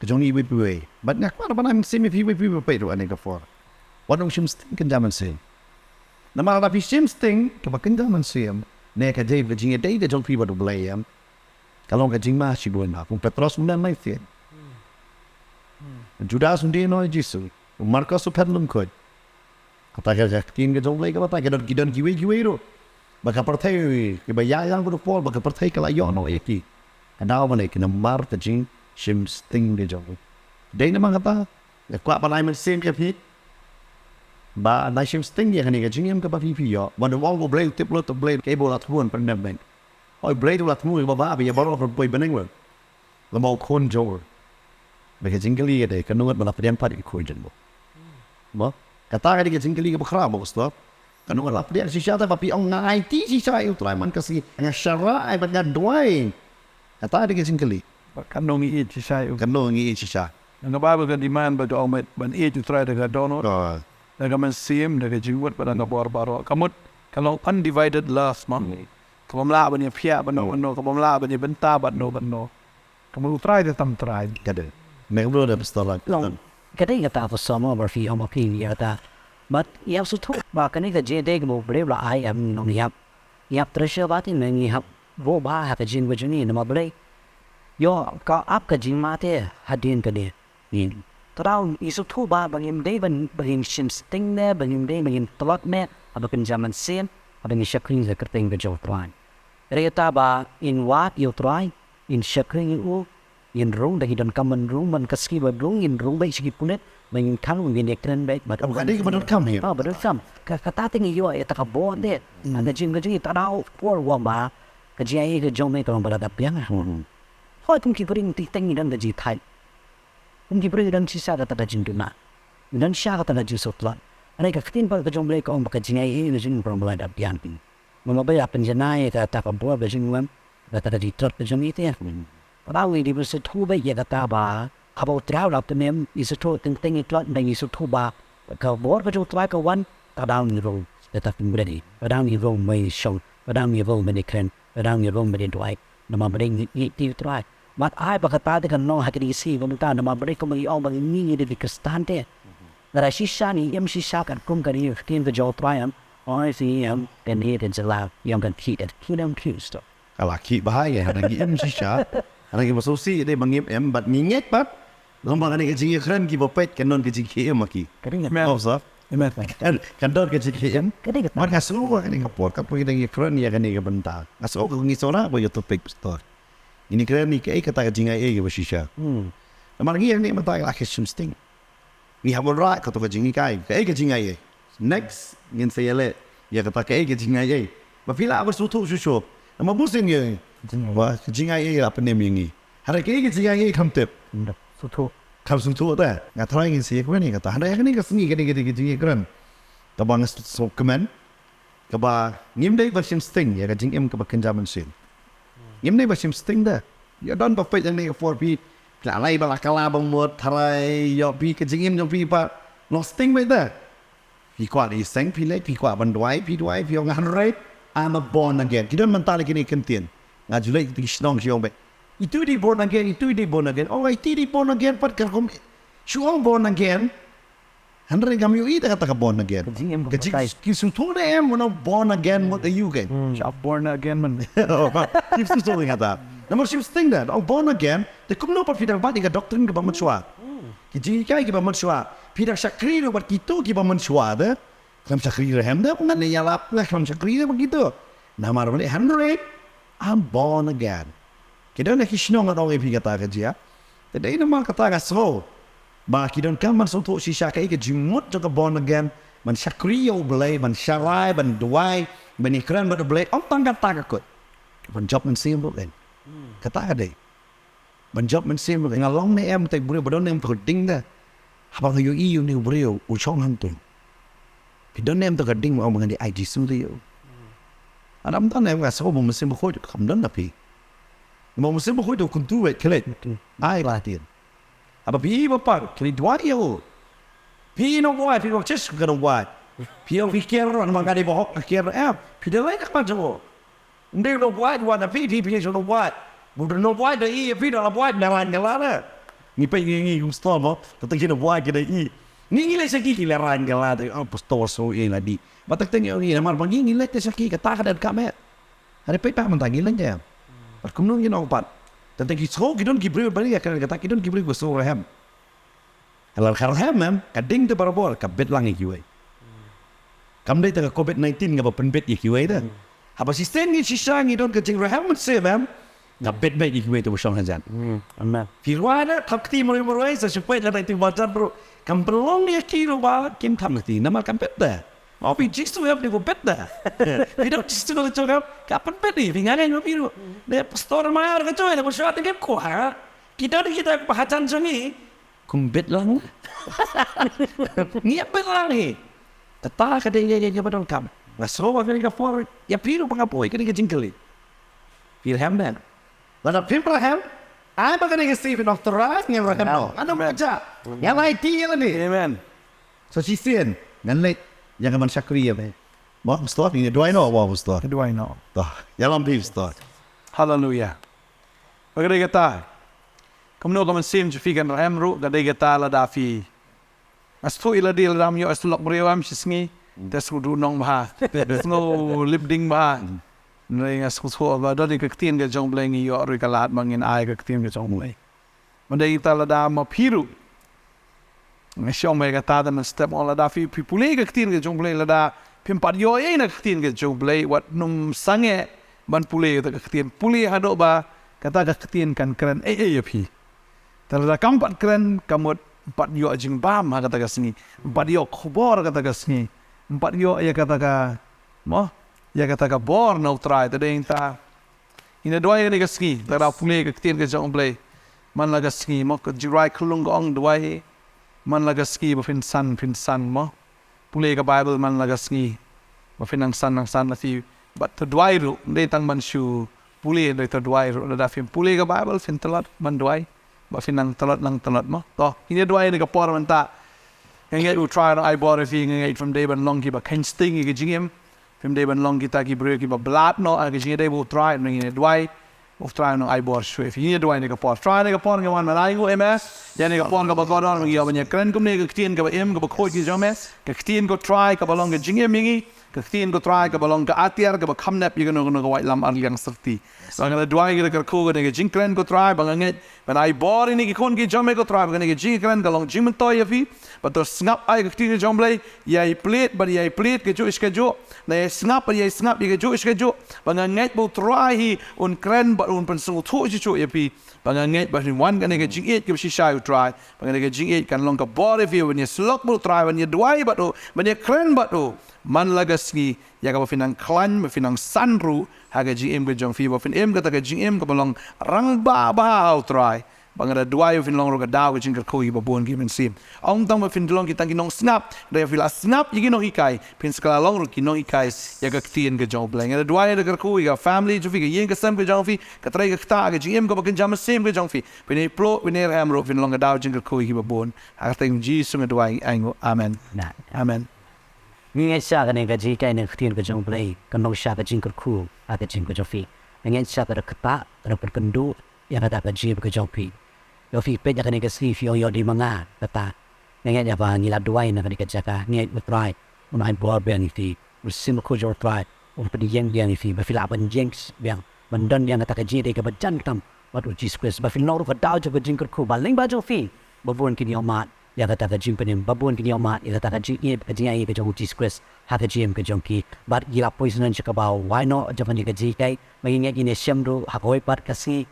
Ka jong ngi iwei pa iwei. Bad nga kwah ban ai mynsiem ïa phi iwei pa iwei ba peit ruh ha kane ka por. Wat nym shim sting kynja mynsiem. Namar lada phi shim sting kaba kynja mynsiem, ne ka jingïadei ka jong phi bad U Blei em. Ka long ka jingma shibun ha. Kum u Petros u myn lai sien. U Judas u die noh ïa u Jisu. U Markos u phet lyngkhuit. Kata ka ktien ka jong U Blei ka bata, ki don, ki don kiwei kiwei ruh. Ba ka pyrthei, kiba ïa ïa ka por ba ka pyrthei ka la ïoh noh ïa ki. Ka daw ba ne ki namar ka jingshimsting ka jong. Dei namar kata, nga kwah ban ai mynsiem ïa phi. Ba nang shimsting ïa kane ka jingim kaba phi phi ïoh. Ba U Blei u tip lut, U Blei ka ba la thmu ban pyndem bad. Hooid, U Blei u la thmu ïa ba ba, ïa baroh poi bneng. Lama u khun jong u. Ba ka jingkylli ka dei, kano ngut ba la pdiang pat ïa u khun jong u. Mo? Kata ka dei ka jingkylli kaba khraw, mo, pastor. Kano ngut la pdiang shisha, te ba phi ong nga aiti shisha ïa u Trai man ka sngi, nga sharai bad nga duwai. Kata ka dei ka jingkylli. Ba kano ngi ïeit shisha ïa u. Kano ngi ïeit shisha. Nga ba ba ka demand ba ka ong ban ïeit u Trai da ka dohnud. Ah. Da ka mynsiem, da ka jingmut, bad da ka bor baroh. Ka mut, ka long undivided love, mo. Ka bym lah ban ïa phiah bad no bad no, ka bym lah ban ïa bynta bad no bad no. Ka mut u Trai te tang Trai. Ka dei. Me ka bro da pastor la. Long. Ka dei kata ka somar ba phi ong ba phi ïa kata. Bad ïa shu thuh ba kane ka jingïadei kaba U Blei u la ai em nongïap. Ïap treasure ba te nongïap. Bo ba ha ka jingim ka jong ngi namar Blei. Ïoh ka ap ka jingma te hadien ka dei. Ngi. Tang ngi shu thuh ba ba ngim dei ban, ba ngin shimsting ne, ba ngim dei ba ngin tlot ne, haba kynja mynsiem, haba ngin shakri ïa ka kyrteng ka jong U Trai. Hynrei kata ba ngin wad ïa U Trai, ngin shakri ïa u, ngin rung da ki donkam ban rung, man ka sngi ba rung, ngin rung beit sha ki pulit, ba ngin khang, ngin ïakren beit bad. Ka dei kaba donkam hi. Ah, ba donkam. Ka, kata te ngi ïoh ïa kata ka bor te. Hmm. Ka jing, ka jing, tang da u por u ong ba ka jingïaid ka jong me ka long ba la dap biang. Hmm. Hooid, kum ki briew teng teng ngi don ka jingthait. Kum ki briew ngi don shisha kata ka jingduna. Ngi don shisha kata ka jingsngewthuh. Hynrei ka ktien pat ka jong U Blei ka ong ba ka jingïaid ka jong ngi ka long ba la dap biang. Namar ba ïa pynjanai ïa kata ka bor ka jong ngi, kata ka jingtlot ka jong ngi te. Tang ngi dei ban sngewthuh beit ïa kata ba haba U Trai u la pynim, ngi sngewthuh teng teng ngi tlot, ngi sngewthuh ba ka bor ka jong U Trai ka wan, tang da ngi rung. Kata ka mut ka dei. Tang da ngi rung ban shong, tang da ngi rung ban ïakren. Ka dang ngi rung ban ïa duwai. Namar ba dei ngi ïeit ïa U Trai. Bad ai ba kata te kan long ha kine ki sngi ba mynta namar ba dei kumba ngi ong ba ngi ngi dei ki Khristan te. Lada shisha ngi im shisha katkum kane ka ktien ka jong U Trai em. Oi, ngi im kane ka jylla, ngi im kan khih, kan khih, kan khih. Ka la khih bha ïa, haba ngi im shisha. Haba ngi ba sngewsih dei ba ngim im bad ngi ngeit bad. Long ba kane ka jingïakren kiba peit kan don ka jingkhie im ha ki. Ka dei. Amen. Mo, sir? Amen. Kan, kan don ka jingkhie im. Ka dei ka. Mar nga sngew ba kane ka por, ka por ka dang ïakren ïa kane ka bynta. Nga sngew ba ngi sngewbha ba ïa topic pastor. Ngin ïakren ïa kaei kata ka jingaiei kaba shisha. Hmm. Namar ngi ïa kane mynta ngi la khie shimsting. Ngi hap ban rah kato ka jinghikai. Kaei ka jingaiei. Next, ngin sa ïaleh ïa kata kaei ka jingaiei. Ba phi lah ban sngewthuh shuh shuh. Namar bunsien ngi. Jingaiei. Ba ka jingaiei la pynim ïa ngi. Hynrei kaei ka jingaiei kham tip. Sngewthuh. Kham sngewthuh te. Nga tharai ngin sa ïakren ïa kata. Hynrei ha kane ka sngi kane ka dei ka jingïakren kaba nga sngewkmen. Kaba ngim dei ba shim sting ïa ka jingim kaba kynja mynsiem. Ngim dei ba shim sting de. Ïa don ba peit ïa kane ka por phi. Phi la leit ba la kylla ba mut, tharai ïa phi ka jingim jong phi pat long sting beit de. Phi kwah ïaseng phi leit, phi kwah ban duwai phi duwai, phi ong hynrei I'm a born again. Ki don mynta lei kine ki kyntien. Nga ju leit ki shnong shu ong beit, itu i dei born again, itu i dei born again. Ong iti i dei born again pat ka rukom. Shu ong born again. Hynrei ngam ïohi da kata ka born again. Ka jingim ka jing, ki sngewthuh ne em, born again, what are you again? Hmm. Sha born again man. Ki sngewthuh ne kata. Namar shim sting da, ong born again, te kumno pat phi dang bat ïa ka doctrine kaba mynshuwa. Hmm. Ki jinghikai kiba mynshuwa. Phi dang shakri ruh bad kito kiba mynshuwa de. Khlem shakri ruh em de, ngan ïalap, khlem shakri ruh bad kito. Namar balei hynrei I'm born again. Ki don ki shnong ngan ong ïa phi kata ka jia. Te dei namar kata ka sngew ba ki donkam ban sngewthuh shisha kaei ka jingmut jong ka born again, ban shakri ïa U Blei, ban sharai, ban duwai, ban ïakren bad U Blei, ym tang kata ka kut. Ban jop mynsiem ruh kan. Hmm. Kata ka dei. Ban jop mynsiem ruh kan. Nga long ne em te briew ba don ne em ka ding da. Haba nga ïohi ïa une u briew u shong hangto. Phi don ne em te ka ding ba ong ba ngan ïa ai Jisu te ïa u. Lada ym don ne em nga sngew ba u Mynsiem Bakhuid kam don na phi. Ba u Mynsiem Bakhuid u kyntu wei khlieh. Ai la tien. Haba phi i ba pat khlieh duwai ïa u. Phi i nongbuaid phi ong Jisu ka nongbuaid. Phi ong phi ker ruh namar nga dei ba hok nga ker ruh em. Phi da leit na ka jong u. Ym dei u nongbuaid wan na phi, phi phi u nongbuaid. Bad u nongbuaid da i ïa phi da la buaid na ran ka la na. Ngi peit ngi ngi kum stor mo, kata ki nongbuaid ki da i. Ngi ngi leit sha ki ki la ran ka la da, oh, pastor so i la di. Ba tak teng ngi namar ba ngi ngi leit sha ki kata ka dei ka met. Hynrei peit pat mynta ngi leit em. Bad kumno ngi ong pat. Tang ki sngew ki don ki briew ba ïa kata ki don ki briew ba sngew rhem. Ka la ka rhem em, ka ding te barabor, ka bit lang ïa kiwei. Kam dei ta ka covid nineteen kaba pynbit ïa kiwei de. Haba shisien ngi shisha ngi don ka jingrhem mynsiem em, nga bit beit ïa kiwei te ba shong hajan. Amen. Phi ruh da thap kti marwei marwei sa shu peit la dei te ba jan ruh. Kam pynlong ïa ki ruh ba kim thap kti namar kam bit de. Phi Jisu em te ba bit de. Phi don Jisu la jong em ka pynbit ïa phi, nga ngai ma phi ruh. De pastor ma ka jong ïa ba shwa te kim kwah. Kita de kita ba hajan jong ngi. Kum bit lang. Ngi ïa bit lang hi. Kata ka dei ïa ïa ba donkam. Nga sngew ba kane ka por ïa phi ruh ba nga poi kane ka jingkylli. Phi rhem ne? Lada phim rhem, ai ba kane ka sngi phin ong Trai, ngan rhem noh. Ngan ong ja. Ngan ai ti ïa lade. Amen. So shisien ngan leit ïa ka ban shakri ïa me. Mo pastor, ngi duwai noh, mo pastor. Duwai noh. Toh, ïalam phi pastor. Haleluya. Ba ka dei kata. Kumno ka mynsiem jong phi kan rhem ruh, ka dei kata lada phi. Nga sngewthuh ïa lade lada ym ïoh ïa slok briew em shisngi. Te sngewduh nong bha. Sngewlip ding bha. Hynrei nga sngewthuh ba don ïa ka ktien ka jong U Blei ngi ïoh ruh ïa ka lad ba ngin ai ka ktien ka jong U Blei. Mynta ïa kata lada ma phi ruh. Nga shong ba ïa kata te mynstep ong lada phi phi pule ka ktien ka jong U Blei lada phim pat ïoh ei na ka ktien ka jong U Blei wat nym sangeh ban pule kata ka ktien, pule haduh ba kata ka ktien kan kren ei ei ïa phi. Te lada kam pat kren ka mut ym pat ïoh jingbam ha kata ka sngi, ym pat ïoh khubor ha kata ka sngi, ym pat ïoh ïa kata ka mo ïa kata ka bor na U Trai. Te dei ta ngin ïa duwai kane ka sngi, te da pule ka ktien ka jong U Blei man la ka sngi mo, ka Jirai Khunlung ka ong duwai man la ka sngi ba phin san phin san mo. Pule ka Baibl man la ka sngi ba phin nang san nang san la phi. Bad to duwai ruh ym dei tang ban shu pule, ym dei to duwai ruh, lada phim pule ka Baibl phin tlot ban duwai ba phin nang tlot nang tlot mo. To ngin ïa duwai ne ka por mynta. Nga ngeit U Trai u nang ai bor ïa phi, nga ngeit phim dei ban long kiba kheiñ sting ïa ka jingim. Phim dei ban long kita ki briew kiba blad noh ha ka jingïadei bad U Trai, ngin ïa duwai. U Trai u nang ai bor shuh ïa phi, ngin ïa duwai ne ka por. Trai ne ka por ngi wan ban ai nguh ïa me ïa ne ka por kaba kordor ngi ïoh ban ïa kren kumne ka ktien kaba im kaba khuid ka jong me. Ka ktien ko Trai kaba long ka jingim ïa ngi. Ka ktien ko Trai kaba long ka atiar kaba kham nep ïa kano kano ka waitlam arliang syrti. Ba nga la duwai ïa ka kyrkhu kane ka jingkren ko Trai ba nga ngeit ban ai bor ïa ne ki khun ki jong me ko Trai ba kane ka jingkren ka long jingmyntoi ïa phi. Ba to sngap ai ka ktien ka jong U Blei, ïai plied bad ïai plied kajuh shi kajuh. Na ïai sngap bad ïai sngap ïa kajuh shi kajuh. Ba nga ngeit ba U Trai hi un kren bad un pynsngewthuh shuh shuh ïa phi. Ba nga ngeit ba phin wan kane ka jingïeit kaba shisha ïa U Trai. Ba kane ka jingïeit kan long ka bor ïa phi ban ïa slok bad U Trai, ban ïa duwai bad u, ban ïa kren bad u man la ka sngi, ïa kaba phin nang khlaiñ, ba phin nang san ruh ha ka jingim ka jong phi, ba phin im kata ka jingim kaba long rangbah bha ha U Trai. Ba nga da duwai ba phin long ruh ka daw ka jingkyrkhu ïa kiba bun ki mynsiem. Ym tang ba phin long ki tang ki nongsngap, hynrei phi la sngap ïa ki nonghikai, phin sa kylla long ruh ki nonghikai ïa ka ktien ka jong U Blei. Nga da duwai da kyrkhu ïa ka family jong phi, ka ïing ka sem ka jong phi, ka trei ka ktah, ka jingim kaba kynja mynsiem ka jong phi. Phin ïa ploh, phin ïa rhem ruh, phin long ka daw jingkyrkhu ïa kiba bun. Ha ka kyrteng Jisu nga duwai ai nguh. Amen. Amen. Ngi ngeit shisha kane ka jinghikai ne ka ktien ka jong U Blei kan long shisha ka jingkyrkhu ha ka jingim ka jong phi. Ngi ngeit shisha ka da ktah, ka da pynkynduh ïa kata ka jingim ka jong phi. Ïoh phi peit ïa kane ka sngi phi ong ïoh dei ma nga kata. Ngi ngeit ïa ba ngi la duwai na kane ka jaka, ngi ngeit U Trai un ai bor biang ïa phi. U Mynsiem Bakhuid jong U Trai un pynïeng biang ïa phi ba phi lah ban ïeng biang ban don ïa kata ka jingïadei kaba jan tam bad U Jisu Khrist, ba phin long ruh ka daw jong ka jingkyrkhu ba lyngba jong phi ba bun kin ïoh mad ïa kata ka jingpynim, ba bun kin ïoh mad ïa kata ka jingïeit, ka jingïeit ka jong U Jisu Khrist ha ka jingim ka jong ki. Bad ngi la poi sha kaba wai noh jong kane ka jinghikai, ba ngi ngeit ngin ïa shem ruh ha kawei pat ka sngi.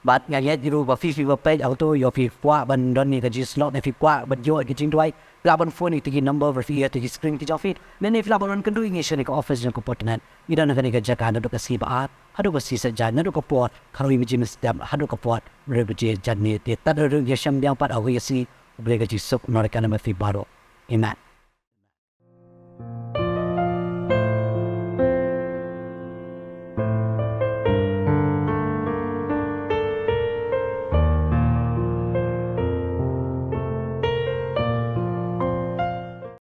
Bad nga ngeit ruh ba phi phi ba peit, hato ïoh phi kwah ban don ïa ka jingslok ne phi kwah ban ïoh ïa ka jingduwai, phi lah ban phone ïa kita ki number ba phi ïoh ïa ki screen ki jong phi. Lane phi lah ban wan kynduh ïa ngi sha kane ka office jong ka Port Khnat. Ngi don ha kane ka jaka naduh ka sngi ba ar haduh ka sngi saitjaiñ, naduh ka por khatwei baje mynstep haduh ka por hynriew baje janmiet. Te tad haduh ngi ïa shem biang pat ha kawei ka sngi, U Blei ka jingsuk un ïaroh ïa phi baroh. Amen.